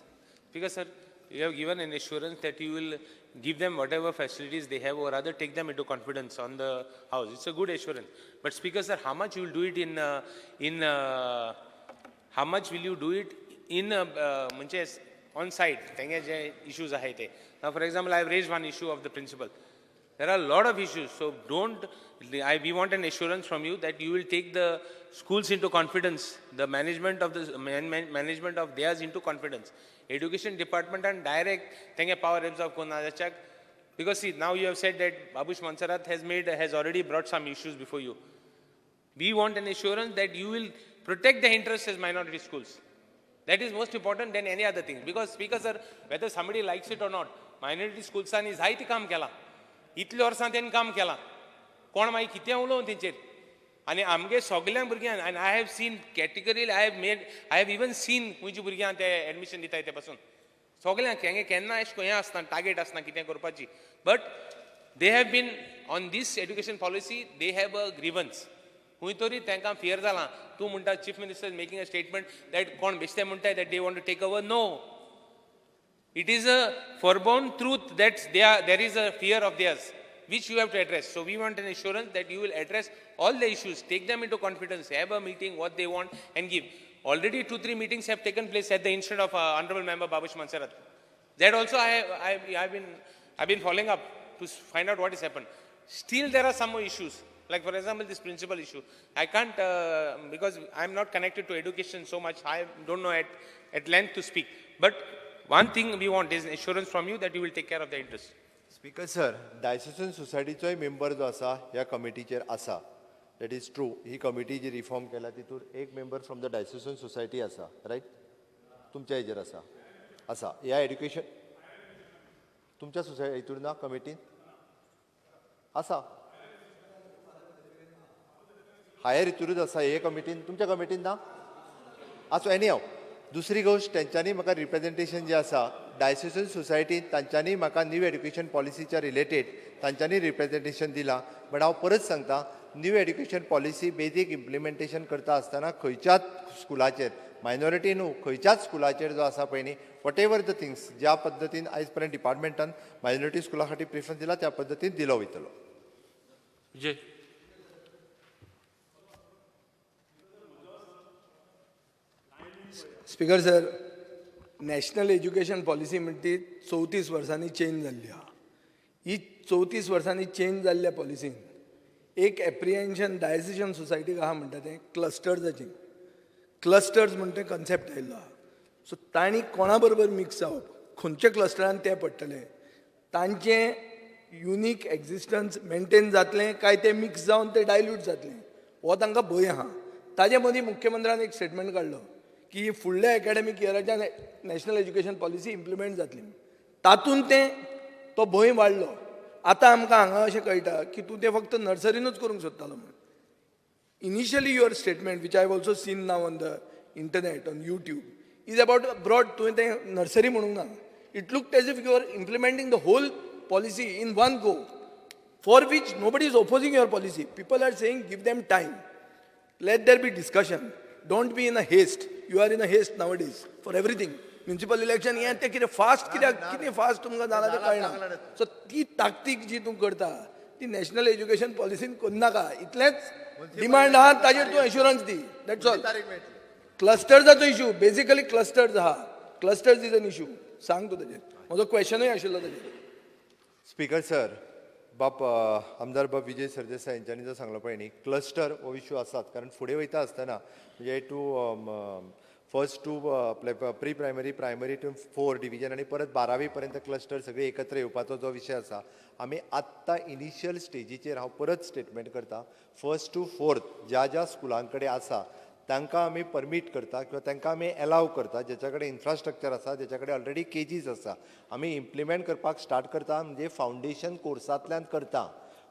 Speaker sir, you have given an assurance that you will give them whatever facilities they have, or rather take them into confidence on the house. It's a good assurance. But Speaker sir, how much you will do it in how much will you do it in म्हणजे on site? तेंगे जे issues आहे ते. Now for example, I have raised one issue of the principal. There are a lot of issues, so don't, we want an assurance from you that you will take the schools into confidence, the management of the management of theirs into confidence. Education department and direct tenge power absorb kona jachak, because see, now you have said that Babush Monserrat has already brought some issues before you. We want an assurance that you will protect the interests as minority schools. That is most important than any other thing. Because Speaker sir, whether somebody likes it or not, minority schools आनी जायते काम केला, इतले वर्सां तेणें काम केलां, कोण मागीर कितें उलोवं तेंचेर. आनी आमगे सगळ्या भुरग्यांक, आनी I have seen category, I have even seen खंयच्या भुरग्यांक ते एडमिशन दिताय ते पासून सगळ्यांक हेंगे केन्ना अशें हें आसना, टार्गेट आसना कितें करपाची. But they have been on this education policy, they have a grievance. खंय तरी तांकां फियर जालां. तूं म्हणटा chief minister is making a statement that कोण बेश्टे म्हणटाय that they want to take over. No, it is a foreborn truth that there is a fear of theirs, which you have to address. So we want an assurance that you will address all the issues, take them into confidence, have a meeting, what they want, and give. Already 2-3 meetings have taken place at the instance of Honorable Member Babush Monserrat. That also I've been following up to find out what has happened. Still there are some more issues. Like for example, this principal issue. I can't, because I'm not connected to education so much, I don't know at length to speak. But one thing we want is assurance from you that you will take care of the interest. Speaker sir, diocesan सोसायटीचोय member जो आसा ह्या कमिटीचेर आसा. That is true. He committee ji reform केला तितूर एक member from the diocesan society आसा, right? तुमच्या हेजेर आसा, आसा ह्या एड्युकेशन तुमच्या सोसायटी हितूर ना कमिटीन आसा, हायर हितूरूच आसा हे कमिटीन, तुमच्या कमिटीन ना आसूं. एनी हाव, दुसरी गोश्ट, तेंच्यांनी म्हाका रिप्रेजेंटेशन जें आसा डायसेसन सोसायटीन तांच्यांनी म्हाका न्यू एड्युकेशन पॉलिसीच्या रिलेटेड तांच्यांनी रिप्रेजेंटेशन दिलां. बट हांव परत सांगता, new education policy basic implementation करता आसतना खंयच्याच स्कुलाचेर, मायनॉरिटी न्हू, खंयच्याच स्कुलाचेर जो आसा पळय न्ही, what ever the things ज्या पद्दतीन आयज पर्यंत डिपार्टमेंटान मायनॉरिटी स्कुला खातीर प्रिफरन्स दिला त्या पद्दतीन दिलो वयतलो. Vijay. Speaker sir, national education policy म्हणटा ती 34 वर्सांनी चेंज जाल्ली आहा. ही 34 वर्सांनी चेंज जाल्ल्या पॉलिसीन एक एप्रिहेन्शन डायसेशन सोसायटीक आहा म्हणटा तें क्लस्टर्साचें. क्लस्टर्स म्हणटा तें कन्सेप्ट आयिल्लो आहा. सो तांणी कोणा बरोबर मिक्स जावप, खंयच्या क्लस्टरान ते पडटले, तांचें युनीक एग्जिस्टन्स मेनटेन जातलें काय तें मिक्स जावन तें डायल्यूट जातलें, हो तांकां भंय आहा. ताजे मदीं मुख्यमंत्र्यान एक स्टेटमेंट काडलो की फुडल्या एकाडेमीक इयराच्यान नॅशनल एज्युकेशन पॉलिसी इम्प्लिमेंट जातली. तातूंत तें तो भंय वाडलो. आतां आमकां हांगा अशें कळटा की तूं तें फक्त नर्सरीनूच करूंक सोदतालो म्हणून. Initially your statement, which I have also seen now on the internet, on YouTube, is about broad. तुवें तें नर्सरी म्हणूंक ना. It looked as if you are implementing the whole policy in one go, for which nobody is opposing your policy. People are saying give them time, let there be discussion, don't be in a haste. You are in a haste nowadays for everything. Municipal election हें तें कितें fast, कित्याक कितें fast तुमकां जालां तें कळना. So ती ताकतीक जी तूं करता ती नॅशनल एज्युकेशन पॉलिसीन करनाका, इतलेंच डिमांड आहा, ताजेर तूं assurance the, that's all. क्लस्टर्साचो issue basically clusters आहा, क्लस्टर्स is an issue. सांग तूं ताजेर, म्हजो क्वेश्चनूय आशिल्लो ताजेर. स्पीकर सर, बाप आमदार बाब विजय सरदेसाय हेंच्यांनी जो सांगलो पळय न्ही, क्लस्टर हो इशू आसात, कारण फुडें वयता आसतना म्हणजे टू फर्स्ट टू आपले pre primary, primary to four division आनी परत बारावी पर्यंत क्लस्टर सगळे एकत्र येवपाचो जो विशय आसा, आमी आत्तां इनिशियल स्टेजीचेर हांव परत स्टेटमेंट करता, फर्स्ट टू फोर्थ ज्या ज्या स्कुलां कडेन आसा तांकां आमी परमीट करता किंवा तांकां आमी एलाव करता, जेच्या कडेन इन्फ्रास्ट्रक्चर आसा, जेच्या कडेन ऑलरेडी केजीस आसा, आमी इम्प्लिमेंट करपाक स्टार्ट करता. म्हणजे फावंडेशन कोर्सांतल्यान करता,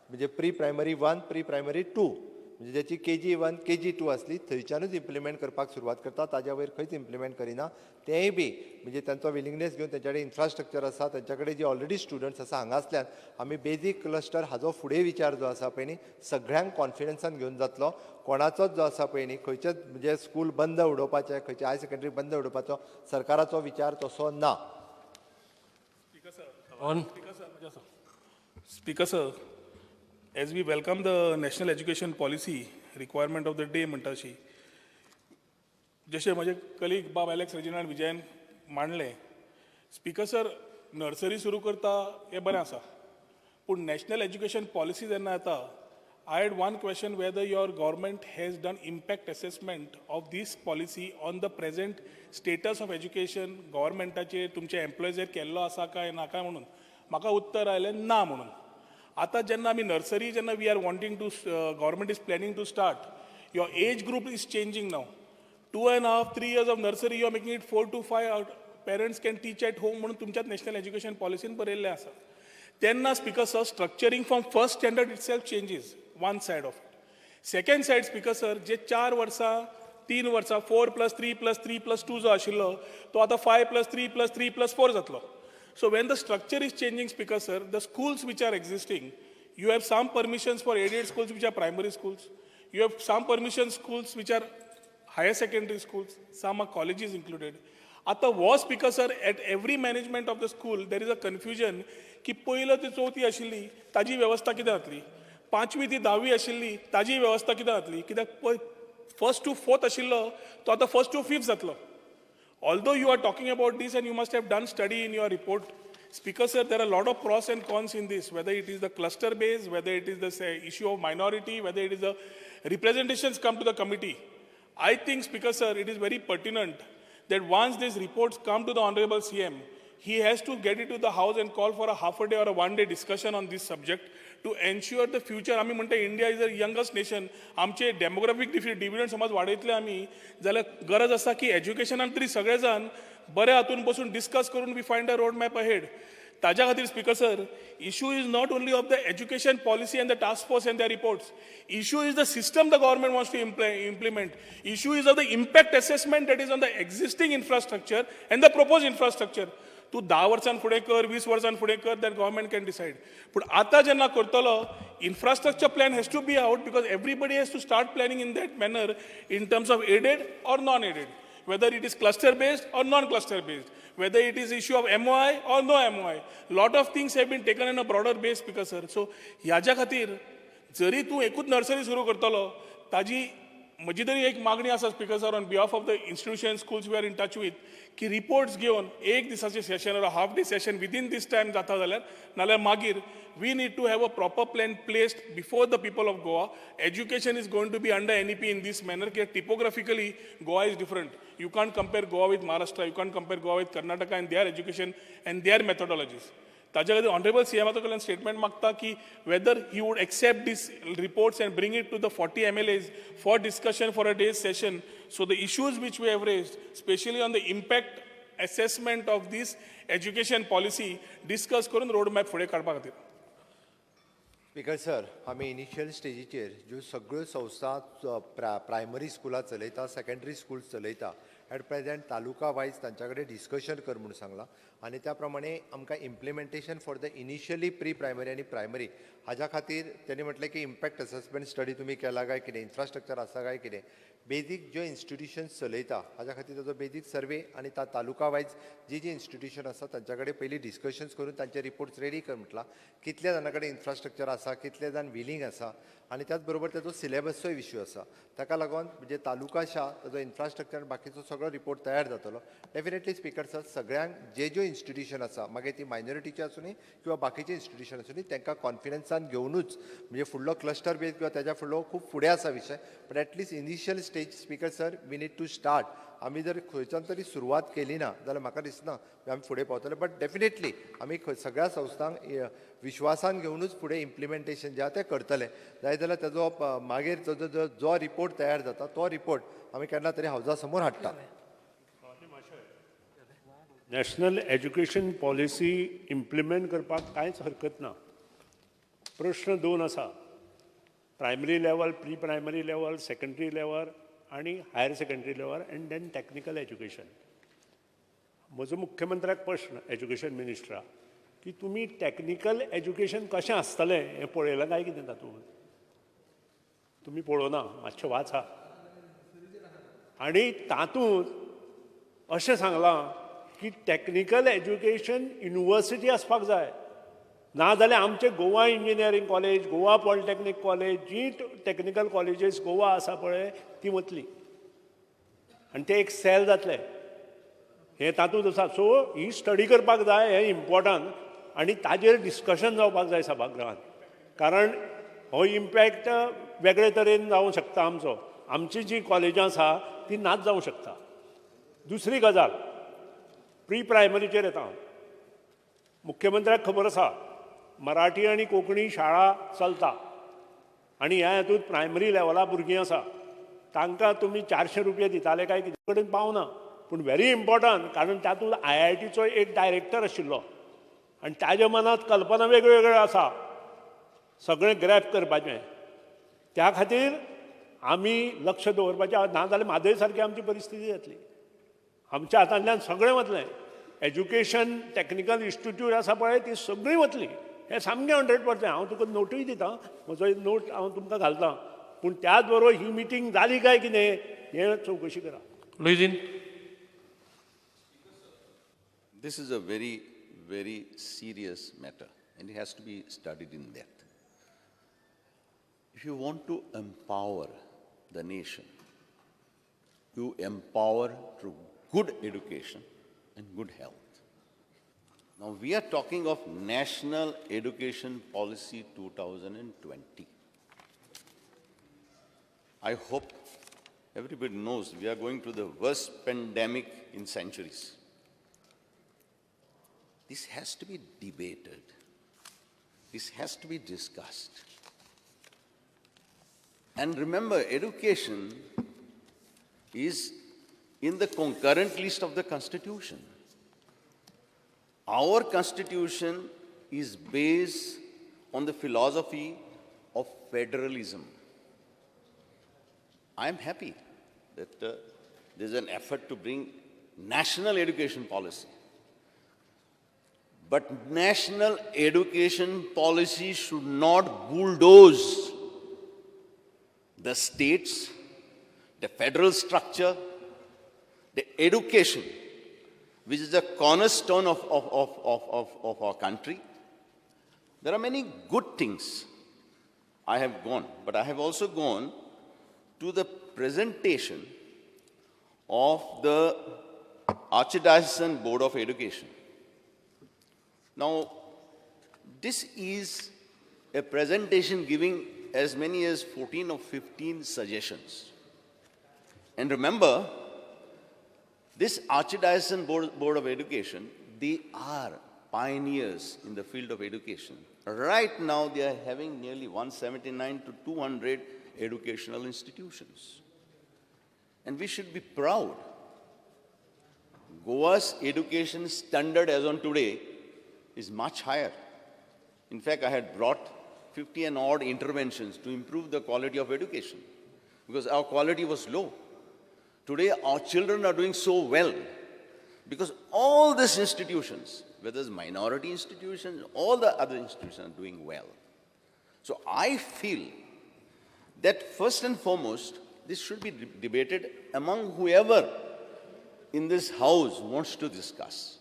म्हणजे pre primary 1, pre primary 2, म्हणजे ज्याची केजी 1 केजी 2 आसली थंयच्यानूच इम्प्लिमेंट करपाक सुरवात करता, ताज्या वयर खंयच इम्प्लिमेंट करिना. तेंय बी म्हणजे तांचो विलिंगनेस घेवन तेंच्या कडेन इन्फ्रास्ट्रक्चर आसा, तेंच्या कडेन जी ऑलरेडी स्टुडंट्स आसा हांगासल्यान आमी बेजीक क्लस्टर हाजो फुडें विचार जो आसा पळय न्ही सगळ्यांक कॉन्फिडन्सान घेवन जातलो. कोणाचोच जो आसा पळय न्ही खंयचेच म्हणजे स्कूल बंद उडोवपाचें, खंयचे हायर सेकंडरी बंद उडोवपाचो सरकाराचो विचार तसो ना. Speaker sir, as we welcome the national education policy requirement of the day म्हणटा अशी, जशें म्हजे कलीग बाब एलेक्स रेजिनाल्ड विजयन मांडलें, स्पीकर सर नर्सरी सुरू करता हें बरें आसा, पूण नॅशनल एज्युकेशन पॉलिसी जेन्ना येता, I had one question whether your government has done impact assessment of this policy on the present status of education, गव्हर्मेंटाचेर तुमच्या एम्प्लॉयीचेर केल्लो आसा काय ना काय म्हणून. म्हाका उत्तर आयलें ना म्हणून. आतां जेन्ना आमी नर्सरी जेन्ना we are wanting to, government is planning to start, your age group is changing now. 2.5, 3 years of nursery, you are making it 4 to 5, parents can teach at home म्हणून तुमच्याच नॅशनल एज्युकेशन पॉलिसीन बरयल्लें आसा. तेन्ना speaker sir, structuring from first standard itself changes, one side of it. Second side speaker sir, जे 4 वर्सां 3 वर्सां 4 + 3 + 3 + 2 जो आशिल्लो तो आतां 5 + 3 + 3 + 4 जातलो. So when the structure is changing, Speaker sir, the schools which are existing, you have some permissions for aided schools which are primary schools, you have some permission schools which are higher secondary schools, some are colleges included. आतां हो speaker sir, at every management of the school there is a confusion की पयलो ती चवथी आशिल्ली ताजी वेवस्था कितें जातली, पांचवी ती धावी आशिल्ली ताजी वेवस्था कितें जातली, कित्याक फर्स्ट टू फोर्थ आशिल्लो तो आतां फर्स्ट टू फिफ्थ जातलो. Although you are talking about this and you must have done study in your report, Speaker sir, there are a lot of pros and cons in this, whether it is the cluster base, whether it is the say, issue of minority, whether it is the representations come to the committee. I think, Speaker sir, it is very pertinent that once these reports come to the Honorable CM, he has to get it to the house and call for a half a day or a 1 day discussion on this subject to ensure the future. आमी म्हणटा India is the youngest nation, आमचे डेमोग्राफीक dividend समज वाडयतले आमी जाल्यार गरज आसा की एज्युकेशनान तरी सगळे जाण बरे हातून बसून डिस्कस करून we find a road map ahead. ताज्या खातीर speaker sir, issue is not only of the education policy and the task force and the reports, issue is the system the government wants to implement, issue is of the impact assessment that is on the existing infrastructure and the proposed infrastructure. तूं 10 वर्सां फुडें कर, 20 वर्सां फुडें कर, that government can decide. पूण आतां जेन्ना करतलो, infrastructure plan has to be out because everybody has to start planning in that manner in terms of aided or non aided, whether it is cluster based or non cluster based, whether it is issue of MOI or no MOI. Lot of things have been taken in a broader base, Speaker sir. So ह्याच्या खातीर जरी तूं एकूच nursery सुरू करतलो, ताजी म्हजी तरी एक मागणी आसा speaker sir, on behalf of the institution schools we are in touch with, की रिपोर्ट्स घेवन एक दिसाचें session or half day session within this time जाता जाल्यार, नाल्यार मागीर we need to have a proper plan placed before the people of Goa. Education is going to be under NEP in this manner की topographically Goa is different. You can't compare Goa with Maharashtra, you can't compare Goa with Karnataka and their education and their methodologies. ताच्या खातीर honourable सीएमाच्या कडल्यान statement मागता की whether he would accept this reports and bring it to the 40 MLAs for discussion for a day's session. So the issues which we have raised, specially on the impact assessment of this education policy, discuss करून road map फुडें काडपा खातीर. Speaker sir, आमी initial स्टेजीचेर ज्यो सगळ्यो संस्था primary स्कुलां चलयता, सेकंडरी स्कूल चलयता, एट प्रेझेंट तालुका वायज तांच्या कडेन डिस्कशन कर म्हूण सांगलां आनी त्या प्रमाणे आमकां implementation for the initially pre primary आनी प्रायमरी हाज्या खातीर तेणी म्हटलें की इम्पॅक्ट असॅसमेंट स्टडी तुमी केला काय कितें, इन्फ्रास्ट्रक्चर आसा काय कितें, बेजीक ज्यो इन्स्टिट्युशन्स चलयता हाज्या खातीर ताजो बेजीक सर्वे आनी तालुका वायज जी जी इन्स्टिट्युशन आसा तांच्या कडेन पयलीं डिस्कशन्स करून तांचे रिपोर्ट्स रेडी कर म्हटलां. कितल्या जाणां कडेन इन्फ्रास्ट्रक्चर आसा, कितले जाण विलींग आसा आनी त्याच बरोबर ताजो सिलेबसचोय इश्यू आसा. ताका लागून म्हणजे तालुकाशा ताजो इन्फ्रास्ट्रक्चर आनी बाकीचो सगळो रिपोर्ट तयार जातलो. डेफिनेटली स्पीकर सर, सगळ्यांक जे ज्यो इन्स्टिट्युशन आसा, मागीर ती मायनॉरिटीची आसूं किंवा बाकीचे इन्स्टिट्युशन आसूं, तांकां कॉन्फिडन्सान घेवनूच म्हणजे फुडलो क्लस्टर बेज किंवा ताज्या फुडलो खूब फुडें आसा विशय, but at least initial stage, Speaker sir, we need to start. आमी जर खंयच्यान तरी सुरवात केली ना जाल्यार म्हाका दिसना आमी फुडें पावतले, बट डेफिनेटली आमी सगळ्या संस्थांक विश्वासान घेवनूच फुडें इम्प्लिमेंटेशन जें आहा तें करतले. जाय जाल्यार ताजो मागीर जो जो रिपोर्ट तयार जाता तो रिपोर्ट आमी केन्ना तरी हावजा समोर हाडटा. नॅशनल एज्युकेशन पॉलिसी इम्प्लिमेंट करपाक कांयच हरकत ना. प्रश्न दोन आसा, primary level, pre primary level, secondary level आनी higher secondary level and then technical education. म्हजो मुख्यमंत्र्याक प्रश्न, एज्युकेशन मिनिस्टराक, की तुमी टॅक्निकल एज्युकेशन कशें आसतलें हें पळयलां काय कितें तातूंत? तुमी पळोवना, मातशें वाचा. आनी तातूंत अशें सांगलां की टॅक्निकल एज्युकेशन युनिवर्सिटी आसपाक जाय, ना जाल्यार आमचे Goa engineering college, Goa polytechnic college, जी टॅक्निकल कॉलेजीस गोवा आसा पळय ती वतली आनी ते एक सेल जातले, हें तातूंत आसा. सो ही स्टडी करपाक जाय, हें इम्पॉर्टंट, आनी ताजेर डिस्कशन जावपाक जाय सभागृहांत, कारण हो इम्पॅक्ट वेगळे तरेन जावंक शकता आमचो. आमची जी कॉलेजां आसा ती नाच जावंक शकता. दुसरी गजाल, प्री प्रायमरीचेर येता. मुख्यमंत्र्याक खबर आसा मराठी आनी कोंकणी शाळा चलता आनी ह्या हातूंत प्रायमरी लेवला भुरगीं आसा, तांकां तुमी 400 रुपया दिताले काय कितें कडेन पावना, पूण व्हेरी इम्पॉर्टंट, कारण तातूंत IITचो एक डायरेक्टर आशिल्लो आनी ताज्या मनांत कल्पना वेगळ्यो वेगळ्यो आसा सगळें ग्रॅप करपाचें. त्या खातीर आमी लक्ष दवरपाचें, ना जाल्यार म्हादय सारकी आमची परिस्थिती जातली. आमच्या हातांतल्यान सगळें वतलें, एज्युकेशन टॅक्निकल इन्स्टिट्यूट आसा पळय ती सगळीं वतली, हें सामकें 100%. हांव तुका नोटूय दितां, म्हजो एक नोट हांव तुमकां घालतां, पूण त्याच बरोबर ही मिटींग जाली काय कितें हें चवकशी करा. Luizinho. This is a very, very serious matter and it has to be studied in depth. If you want to empower the nation, you empower through good education and good health. Now we are talking of National Education Policy 2020. I hope everybody knows we are going through the worst pandemic in centuries. This has to be debated. This has to be discussed. And remember, education is in the concurrent list of the Constitution. Our Constitution is based on the philosophy of federalism. I am happy that there's an effort to bring national education policy. But national education policy should not bulldoze the states, the federal structure, the education, which is the cornerstone of our country. There are many good things I have gone, but I have also gone to the presentation of the Archdiocesan Board of Education. Now, this is a presentation giving as many as 14 or 15 suggestions. And remember, this Archdiocesan Board of Education, they are pioneers in the field of education. Right now, they are having nearly 179 to 200 educational institutions. And we should be proud. Goa's education standard as on today is much higher. In fact, I had brought 50 and odd interventions to improve the quality of education because our quality was low. Today, our children are doing so well because all these institutions, whether it's minority institutions, all the other institutions are doing well. So I feel that first and foremost, this should be debated among whoever in this house wants to discuss.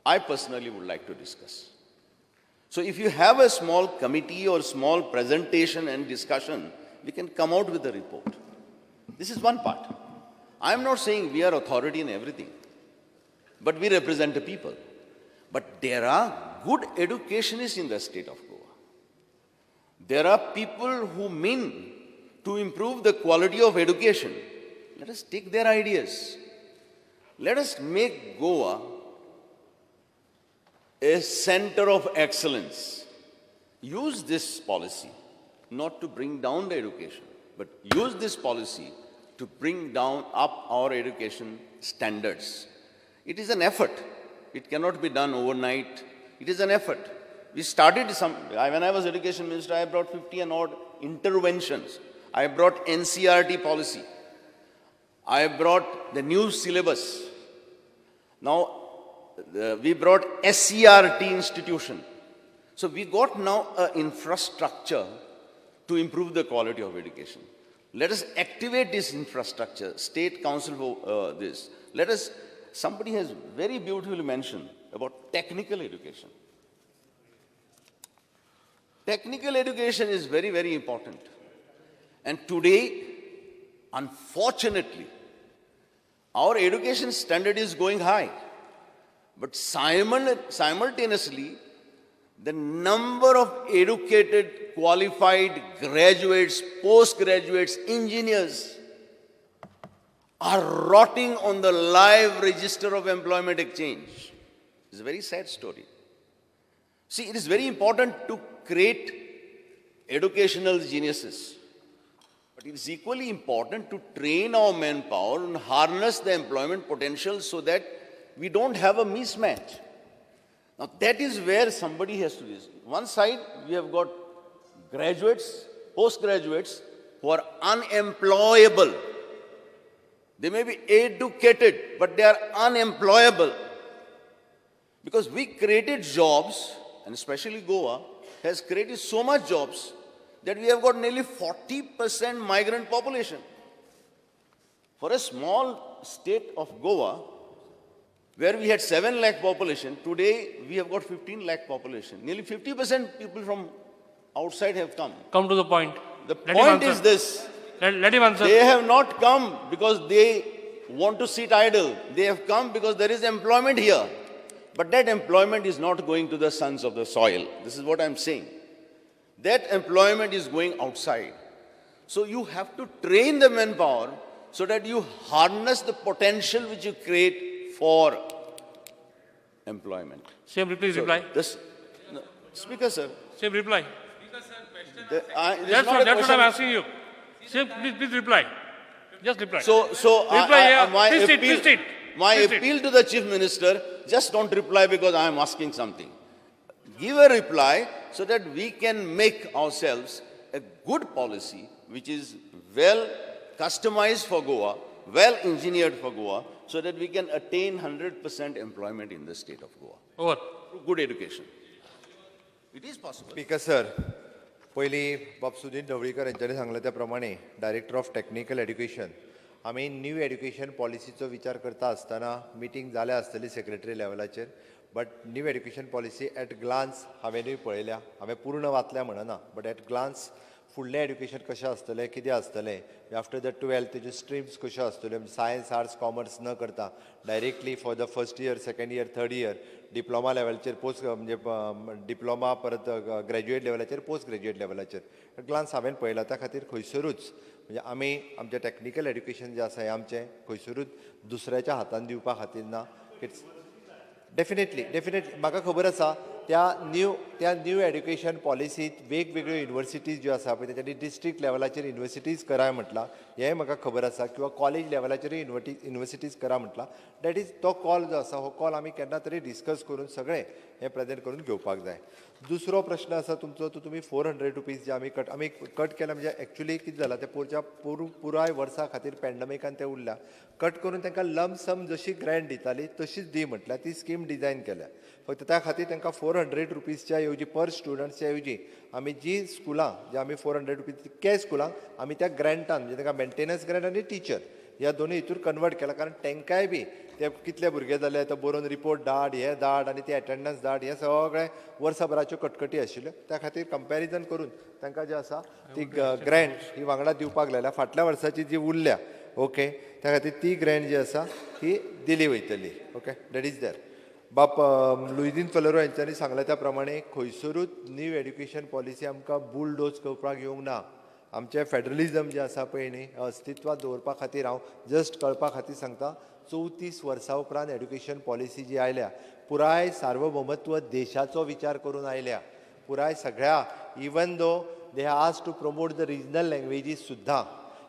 I personally would like to discuss. So if you have a small committee or small presentation and discussion, we can come out with a report. This is one part. I am not saying we are authority in everything, but we represent the people. But there are good educationists in the state of Goa. There are people who mean to improve the quality of education. Let us take their ideas. Let us make Goa a center of excellence. Use this policy not to bring down the education, but use this policy to bring down up our education standards. It is an effort. It cannot be done overnight. It is an effort. We started some, when I was education minister, I brought 50 and odd interventions. I brought NCERT policy. I brought the new syllabus. Now, we brought SCERT institution. So we got now an infrastructure to improve the quality of education. Let us activate this infrastructure, State Council for this. Let us, somebody has very beautifully mentioned about technical education. Technical education is very, very important. And today, unfortunately, our education standard is going high. But simultaneously, the number of educated, qualified graduates, postgraduates, engineers are rotting on the live register of employment exchange. It's a very sad story. See, it is very important to create educational geniuses. But it is equally important to train our manpower and harness the employment potential so that we don't have a mismatch. Now, that is where somebody has to be. One side, we have got graduates, postgraduates who are unemployable. They may be educated, but they are unemployable. Because we created jobs, and especially Goa has created so much jobs that we have got nearly 40% migrant population. For a small state of Goa, where we had 7 lakh population, today we have got 15 lakh population. Nearly 50% people from outside have come. Come to the point. The point is this. Let him answer. They have not come because they want to sit idle. They have come because there is employment here. But that employment is not going to the sons of the soil. This is what I'm saying. That employment is going outside. So you have to train the manpower so that you harness the potential which you create for employment. Same, please so reply. This, no, Speaker, sir. Same reply. That's what I'm asking you. Same, please reply. Just reply. So reply, my please appeal, sit, please sit. My please appeal sit. To the Chief Minister, just don't reply because I am asking something. Give a reply so that we can make ourselves a good policy which is well customized for Goa, well engineered for Goa, so that we can attain 100% employment in the state of Goa. Over. Through good education. It is possible. Speaker sir, पयलीं बाब सुदीन ढवळीकर हेंच्यांनी सांगलें त्या प्रमाणे director of technical education आमी new education पॉलिसीचो विचार करता आसतना मिटींग जाल्या आसतली सेक्रेटरी लेवलाचेर, but new education policy at glance हांवेंनूय पळयल्या, हांवें पूर्ण वाचल्या म्हणना, बट एट ग्लान्स फुडलें एड्युकेशन कशें आसतलें, कितें आसतलें, आफ्टर the 12th तेज्यो स्ट्रीम्स कश्यो आसतल्यो, सायन्स आर्ट्स कॉमर्स न करता directly for the first year, second year, third year, diploma लेवलाचेर पोस्ट म्हणजे डिप्लोमा परत ग्रॅज्युएट लेवलाचेर पोस्ट ग्रॅज्युएट लेवलाचेर एट ग्लान्स हांवें पळयला. त्या खातीर खंयसरूच म्हणजे आमी आमचें टॅक्निकल एड्युकेशन जें आसा हें आमचें खंयसरूच दुसऱ्याच्या हातान दिवपा खातीर ना. It's definitely definitely म्हाका खबर आसा त्या न्यू एड्युकेशन पॉलिसीत वेगवेगळ्यो युनिवर्सिटीज ज्यो आसा पळय तेंच्यांनी डिस्ट्रिक्ट लेवलाचेर युनिवर्सिटीज कराय म्हटलां, हेंय म्हाका खबर आसा, किंवा कॉलेज लेवलाचेरूय युनिवर्सिटीज करा म्हटलां. That is तो कॉल जो आसा हो कॉल आमी केन्ना तरी डिस्कस करून सगळें हें प्रेजेंट करून घेवपाक जाय. दुसरो प्रश्न आसा तुमचो, तो तुमी 400 रुपीज जे आमी कट केला, म्हणजे एक्चुली कितें जालां तें पोरच्या पुराय वर्सा खातीर पॅन्डमिकान ते उरल्या, कट करून तांकां लमसम जशी ग्रँट दिताली तशीच दी म्हटल्यार ती स्कीम डिजायन केल्या. फक्त त्या खातीर तांकां 400 रुपीजच्या ऐवजी पर स्टुडंट्सच्या ऐवजी आमी जी स्कुलां जे आमी 400 रुपीज तितक्याय स्कुलांक आमी त्या ग्रँटान म्हणजे तांकां मेंटेनन्स ग्रँट आनी टिचर ह्या दोनूय हितूर कन्वर्ट केला, कारण तांकांय बी ते कितले भुरगे जाले ते बरोवन रिपोर्ट धाड, हे धाड आनी ते एटेंडन्स धाड, हे सगळें वर्सभराच्यो कटकटी आशिल्ल्यो. त्या खातीर कंपॅरिजन करून तांकां जें आसा ती ग्रँट ही वांगडा दिवपाक लायल्या. फाटल्या वर्साची जी उरल्या ओके त्या खातीर ती ग्रँट जी आसा ती दिली वयतली. Okay, that is there. बाप लुईदीन फलेरो हेंच्यांनी सांगलें त्या प्रमाणे खंयसरूच न्यू एड्युकेशन पॉलिसी आमकां बुलडोज करपाक येवंक ना. आमचें फेडरलिजम जें आसा पळय न्ही अस्तित्वात दवरपा खातीर हांव जस्ट कळपा खातीर सांगता 34 वर्सां उपरांत एड्युकेशन पॉलिसी जी आयल्या पुराय सार्वभौमत्व देशाचो विचार करून आयल्या पुराय सगळ्या even though they ask to promote the regional languages सुद्दां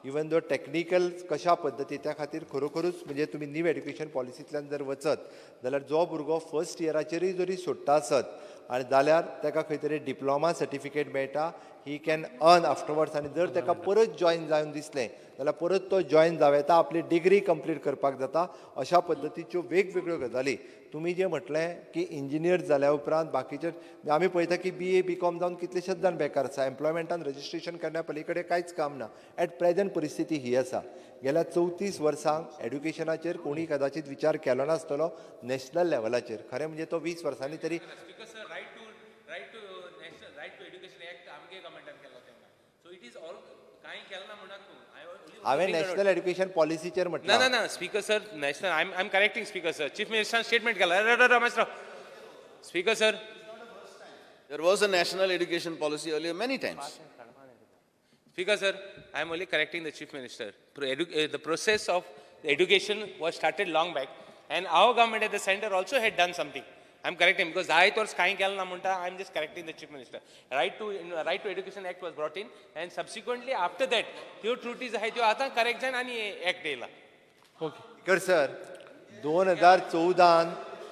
इवन दो टॅक्निकल कशा पद्दती त्या खातीर खरोखरूच म्हणजे तुमी न्यू एड्युकेशन पॉलिसींतल्यान जर वचत जाल्यार जो भुरगो फर्स्ट इयराचेरूय जरी सोडटा आसत आनी जाल्यार ताका खंय तरी डिप्लोमा सर्टिफिकेट मेळटा he can earn afterwards आनी जर ताका परत जॉयन जावन दिसलें जाल्यार परत तो जॉयन जावं येता आपली डिग्री कंप्लीट करपाक जाता अशा पद्दतीच्यो वेगवेगळ्यो गजाली तुमी जें म्हटलें की इंजिनियर जाल्या उपरांत बाकीचे आमी पळयता की BA BCom जावन कितलेशेच जाण बेकार आसा एम्प्लॉयमेंटान रजिस्ट्रेशन करण्या पली कडेन कांयच काम ना एट प्रेजंट परिस्थिती ही आसा गेल्या 34 वर्सांक एड्युकेशनाचेर कोणी कदाचित विचार केलो नासतलो नॅशनल लेवलाचेर खरें म्हणजे तो 20 वर्सांनी तरी हांवें नॅशनल एड्युकेशन पॉलिसीचेर म्हटलें. ना ना speaker sir national I am correcting speaker sir chief मिनिस्टरान statement केला. Speaker sir There was a national education policy earlier many times. Speaker sir, I am only correcting the Chief Minister. The process of education was started long back and our government at the center also had done something. I am correcting because I thought kain केला ना म्हणटा. I am just correcting the Chief Minister. Right to Education Act was brought in and subsequently after that त्यो त्रुटी आहाय त्यो आतां correct जावन आनी एक्ट येयला. Okay. Speaker sir, 2014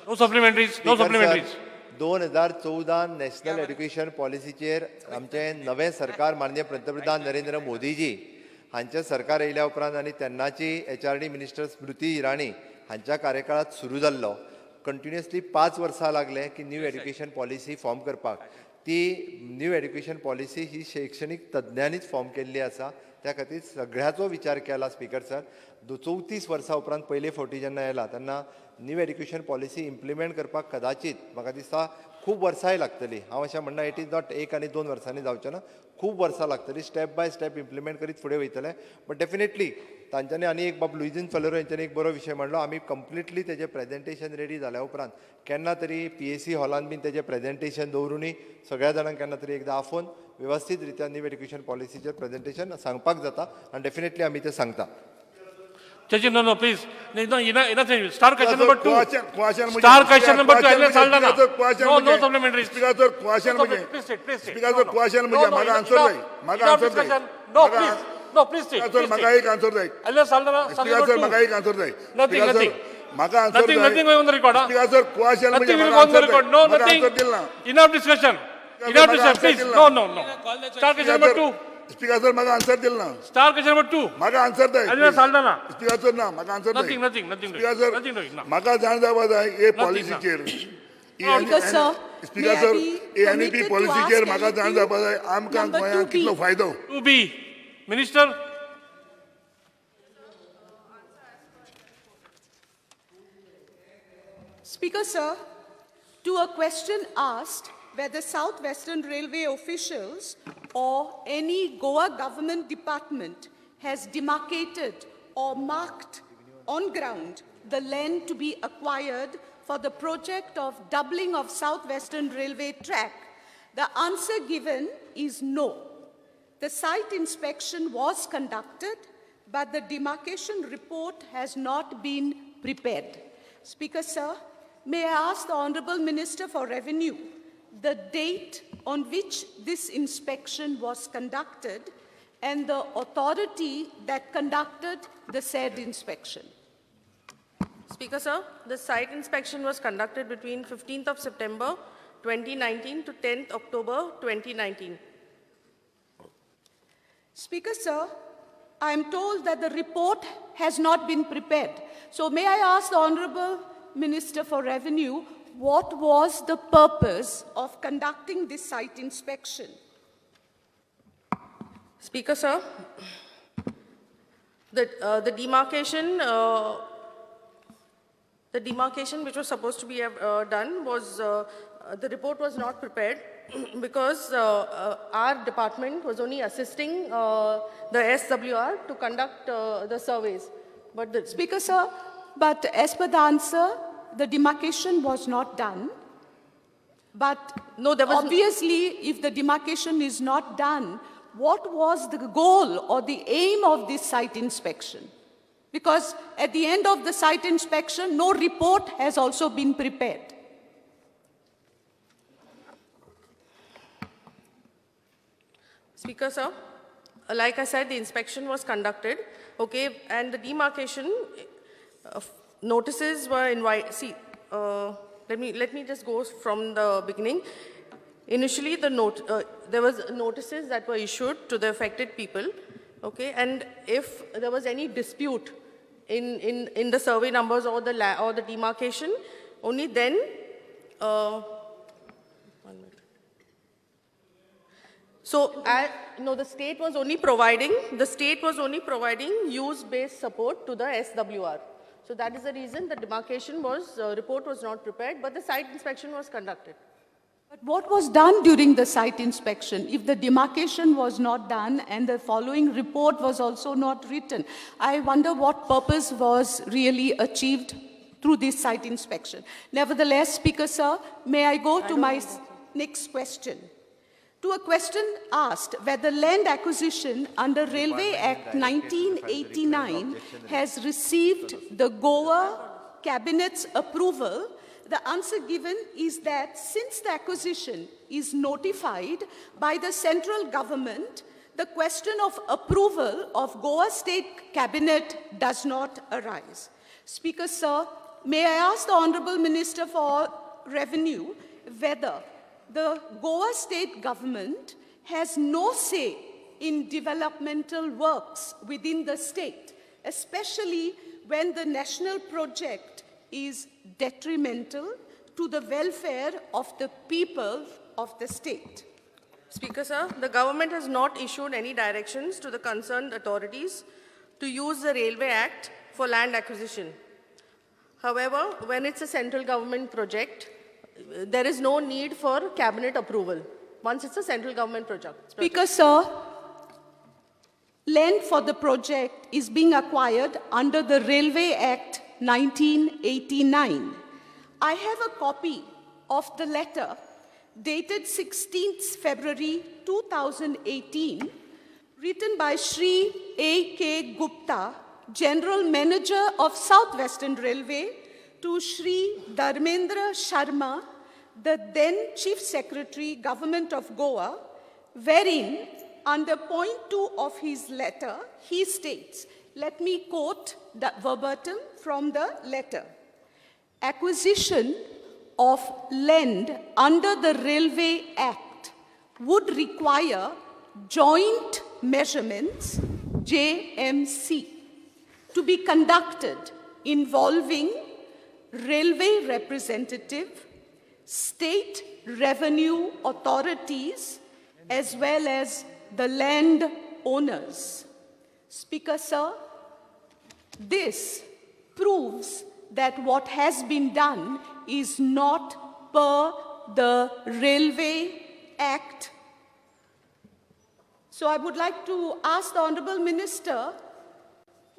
No supplementaries, no supplementaries. 2014 national education पॉलिसीचेर आमचें नवें सरकार माननीय पंतप्रधान नरेंद्र मोदीजी हांचें सरकार येयल्या उपरांत आनी तेन्नाची HRD minister Smriti Irani हांच्या कार्यकाळांत सुरू जाल्लो. कंटिन्युअसली 5 वर्सां लागले की न्यू एड्युकेशन पॉलिसी फॉर्म करपाक. ती न्यू एड्युकेशन पॉलिसी ही शैक्षणीक तज्ञांनीच फॉर्म केल्ली आसा त्या खातीर सगळ्याचो विचार केला. स्पीकर सर 34 वर्सां उपरांत पयले फावटी जेन्ना आयला तेन्ना न्यू एड्युकेशन पॉलिसी इम्प्लिमेंट करपाक कदाचित म्हाका दिसता खूब वर्सांय लागतली. हांव अशें म्हणना it is not 1 आनी 2 वर्सांनी जावचें ना, खूब वर्सां लागतली. स्टेप बाय स्टेप इम्प्लिमेंट करीत फुडें वयतले. बट डेफिनेटली तांच्यांनी आनी एक बाब लुइझीन फेलेरो हेंच्यांनी एक बरो विशय मांडलो. आमी कंप्लिटली तेजें प्रेजेंटेशन रेडी जाल्या उपरांत केन्ना तरी PAC हॉलान बीन तेजें प्रेजेंटेशन दवरुनूय सगळ्या जाणांक केन्ना तरी एकदां आफोवन वेवस्थीत रित्या न्यू एड्युकेशन पॉलिसीचेर प्रेजेंटेशन सांगपाक जाता आनी डेफिनेटली आमी तें सांगता. Chachi, no, no, please. No, enough. Star question number 2. Star question number 2. No, no supplementary. Speaker sir, question please sit, please sit. Speaker sir, question म्हणजे म्हाका आन्सर जाय. म्हाका आन्सर जाय. No, please. No, please sit. Speaker sir, म्हाका एक answer जाय. Speaker sir, म्हाका एक आन्सर जाय. Nothing, nothing. म्हाका आन्सर जाय. Nothing going on the record. Speaker sir, question म्हणजे nothing will go on the record. No, nothing. Enough discussion. Enough discussion. Please. No, no, no. Star question number 2. Speaker sir म्हाका answer दिल ना. Star question number 2 म्हाका answer जाय. Saldanha. Speaker sir ना म्हाका answer जाय. Nothing, nothing, nothing. Speaker sir म्हाका जाण जावपा जाय हे पॉलिसीचेर. स्पीकर सर हे NEP पॉलिसीचेर म्हाका जाण जावपा जाय आमकां गोंयांत कितलो फायदो. 2B minister. Speaker sir, to a question asked whether South Western Railway officials or any Goa government department has demarcated or marked on ground the land to be acquired for the project of doubling of South Western Railway track, the answer given is no. The site inspection was conducted, but the demarcation report has not been prepared. Speaker sir, may I ask the Honorable Minister for Revenue the date on which this inspection was conducted and the authority that conducted the said inspection? Speaker sir, the site inspection was conducted between 15th of September 2019 to 10th October 2019. Speaker sir, I am told that the report has not been prepared. So may I ask the Honorable Minister for Revenue, what was the purpose of conducting this site inspection? Speaker sir, the demarcation which was supposed to be done was the report was not prepared because our department was only assisting the SWR to conduct the surveys. But the Speaker sir, but as per the answer, the demarcation was not done. But no, there was obviously, if the demarcation is not done, what was the goal or the aim of this site inspection? Because at the end of the site inspection, no report has also been prepared. Speaker, sir, like I said, the inspection was conducted, okay, and the demarcation notices were invited. See, let me just go from the beginning. Initially, there was notices that were issued to the affected people, okay, and if there was any dispute in the survey numbers or the demarcation, only then. 1 minute. So, no, the state was only providing use-based support to the SWR. So that is the reason the demarcation was, report was not prepared, but the site inspection was conducted. But what was done during the site inspection? If the demarcation was not done and the following report was also not written, I wonder what purpose was really achieved through this site inspection. Nevertheless, Speaker sir, may I go to my next question? To a question asked whether land acquisition under Railway Act 1989 has received the Goa Cabinet's approval, the answer given is that since the acquisition is notified by the central government, the question of approval of Goa State Cabinet does not arise. Speaker, sir, may I ask the Honorable Minister for Revenue whether the Goa State government has no say in developmental works within the state, especially when the national project is detrimental to the welfare of the people of the state. Speaker, sir, the government has not issued any directions to the concerned authorities to use the Railway Act for land acquisition. However, when it's a central government project, there is no need for cabinet approval once it's a central government project. Speaker, sir, land for the project is being acquired under the Railway Act 1989. I have a copy of the letter dated 16th February 2018, written by Shri A.K. Gupta, General Manager of South Western Railway, to Shri Dharmendra Sharma, the then Chief Secretary, Government of Goa, wherein, under point 2 of his letter, he states, let me quote the verbatim from the letter. Acquisition of land under the Railway Act would require joint measurements, JMC, to be conducted involving railway representative, state revenue authorities, as well as the land owners. Speaker, sir, this proves that what has been done is not per the Railway Act. So I would like to ask the Honorable Minister,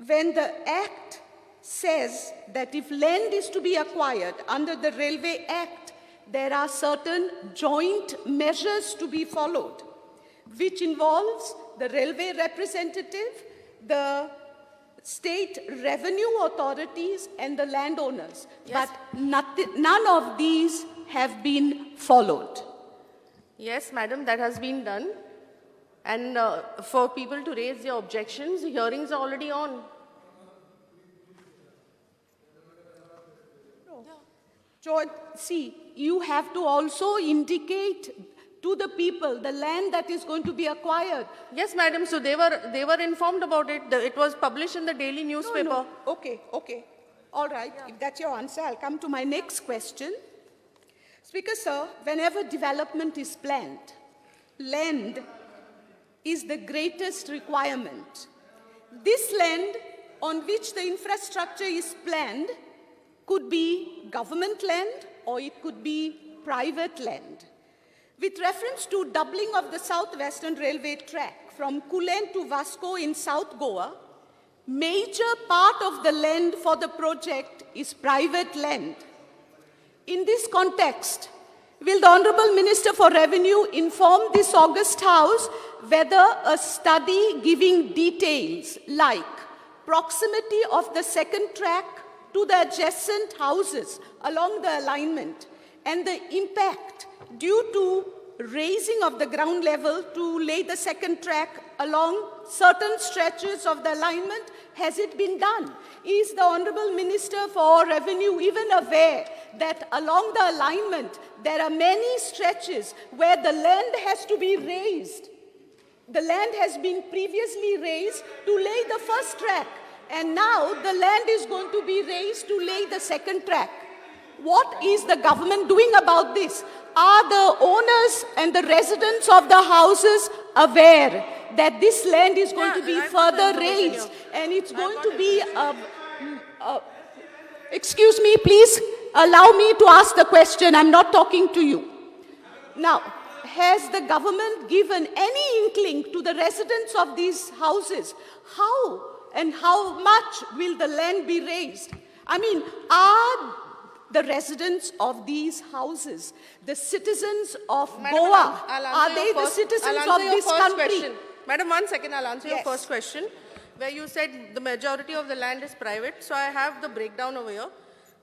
when the Act says that if land is to be acquired under the Railway Act, there are certain joint measures to be followed, which involves the railway representative, the state revenue authorities, and the landowners. Yes. But none of these have been followed. Yes, madam, that has been done. And for people to raise their objections, the hearings are already on. George, see, you have to also indicate to the people the land that is going to be acquired. Yes, madam. So they were informed about it. It was published in the daily newspaper. No, no. Okay, okay. All right. Yeah. If that's your answer, I'll come to my next question. Speaker, sir, whenever development is planned, land is the greatest requirement. This land on which the infrastructure is planned could be government land or it could be private land. With reference to doubling of the South Western Railway track from Kulen to Vasco in South Goa, major part of the land for the project is private land. In this context, Will the Honorable Minister for Revenue inform this august House whether a study giving details like proximity of the second track to the adjacent houses along the alignment and the impact due to raising of the ground level to lay the second track along certain stretches of the alignment, has it been done? Is the Honorable Minister for Revenue even aware that along the alignment there are many stretches where the land has to be raised? The land has been previously raised to lay the first track, and now the land is going to be raised to lay the second track. What is the government doing about this? Are the owners and the residents of the houses aware that this land is going to be further raised and it's going to be... excuse me, please allow me to ask the question. I'm not talking to you. Now, has the government given any inkling to the residents of these houses? How and how much will the land be raised? I mean, are the residents of these houses, the citizens of Madam, Goa, I'll are they the citizens of this country? Question. Madam, one second, I'll answer your first question, where you said the majority of the land is private. So I have the breakdown over here.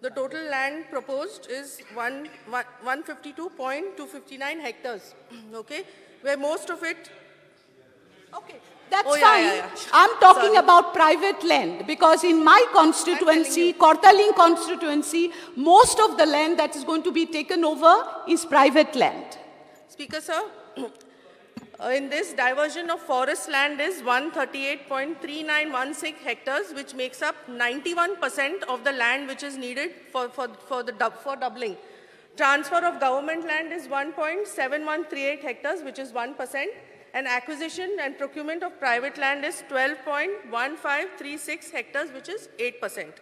The total land proposed is 152.259 hectares, okay, where most of it... Okay, that's fine. Yeah. I'm talking about private land, because in my constituency, Cortalim constituency, most of the land that is going to be taken over is private land. Speaker, sir, in this diversion of forest land is 138.3916 hectares, which makes up 91% of the land which is needed for doubling. Transfer of government land is 1.7138 hectares, which is 1%. And acquisition and procurement of private land is 12.1536 hectares, which is 8%.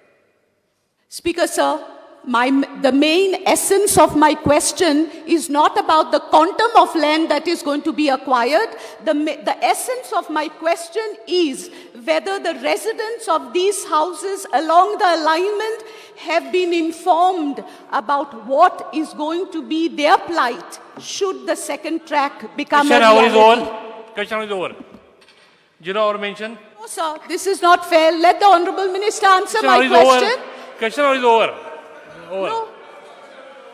Speaker, sir, the main essence of my question is not about the quantum of land that is going to be acquired. The essence of my question is whether the residents of these houses along the alignment have been informed about what is going to be their plight should the second track become a reality. Question is over. Zero hour mention. No, sir, this is not fair. Let the Honorable Minister answer my question. Question is over. Over.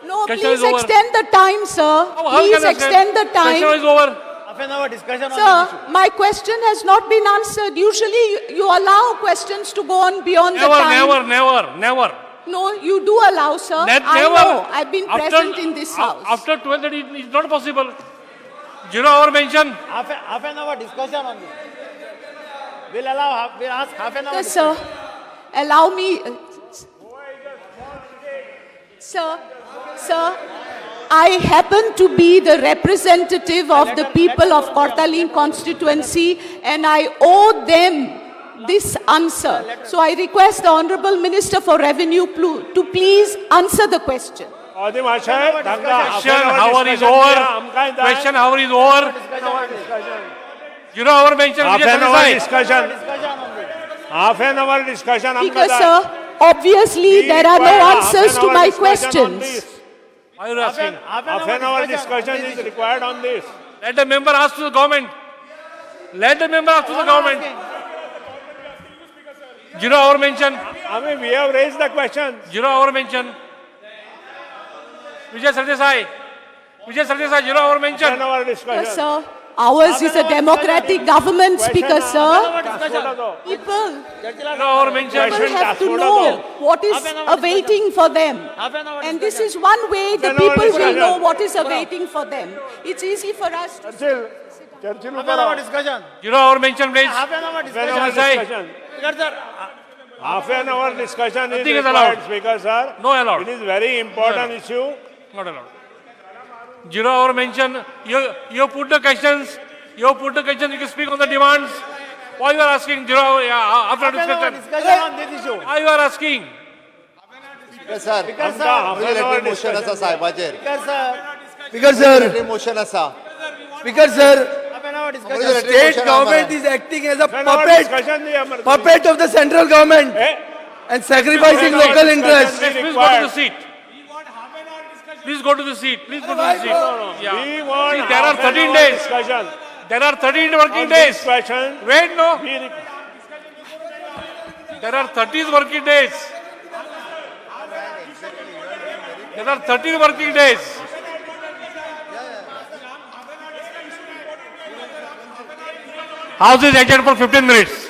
No, please extend the time, sir. Please extend the time. Question is over. Half an hour discussion on Sir, this issue. My question has not been answered. Usually, you allow questions to go on beyond the time. Never, never. No, you do allow, sir. I know. I've been present in this house. After 12:30, it's not possible. 0 hour mention. Half an hour discussion on this. We'll allow. We'll ask half an hour. Sir, allow me. Sir, I happen to be the representative of the people of Cortalim constituency, and I owe them this answer. So I request the Honorable Minister for Revenue to please answer the question. Question hour is over. Question hour is over. 0 hour mention. Half an hour discussion. Half an hour discussion. Because, sir, obviously there are no answers to my questions. Why are you asking? Half an hour discussion is required on this. Let the member ask to the government. Let the member ask to the government. 0 hour mention. I mean, we have raised the question. 0 hour mention. Vijay Sardesai. Vijay Sardesai, 0 hour mention. Half an hour discussion. Yes, sir. Ours is a democratic government, Speaker, sir. People have to know what is awaiting for them. And this is one way the people will know what is awaiting for them. It's easy for us to... Half an hour discussion. 0 hour mention, please. Half an hour discussion. Half an hour discussion is required, Speaker, sir. No allowed. It is very important issue. Not allowed. 0 hour mention. You put the questions. You put the questions. You can speak on the demands. Why you are asking 0 hour after discussion? Discussion on this issue. Why you are asking? Speaker sir, motion asa sahebacher. Speaker sir, motion asa. Speaker sir, the state government is acting as a puppet of the central government and sacrificing local interests. Please go to the seat. Please go to the seat. Please go to the seat. Yeah. We want See, there are half an 13 hour days. Discussion. There are 13 working On this days. question, Wait, no. we There are 13 working days. There are 13 working days. House is adjourned for 15 minutes.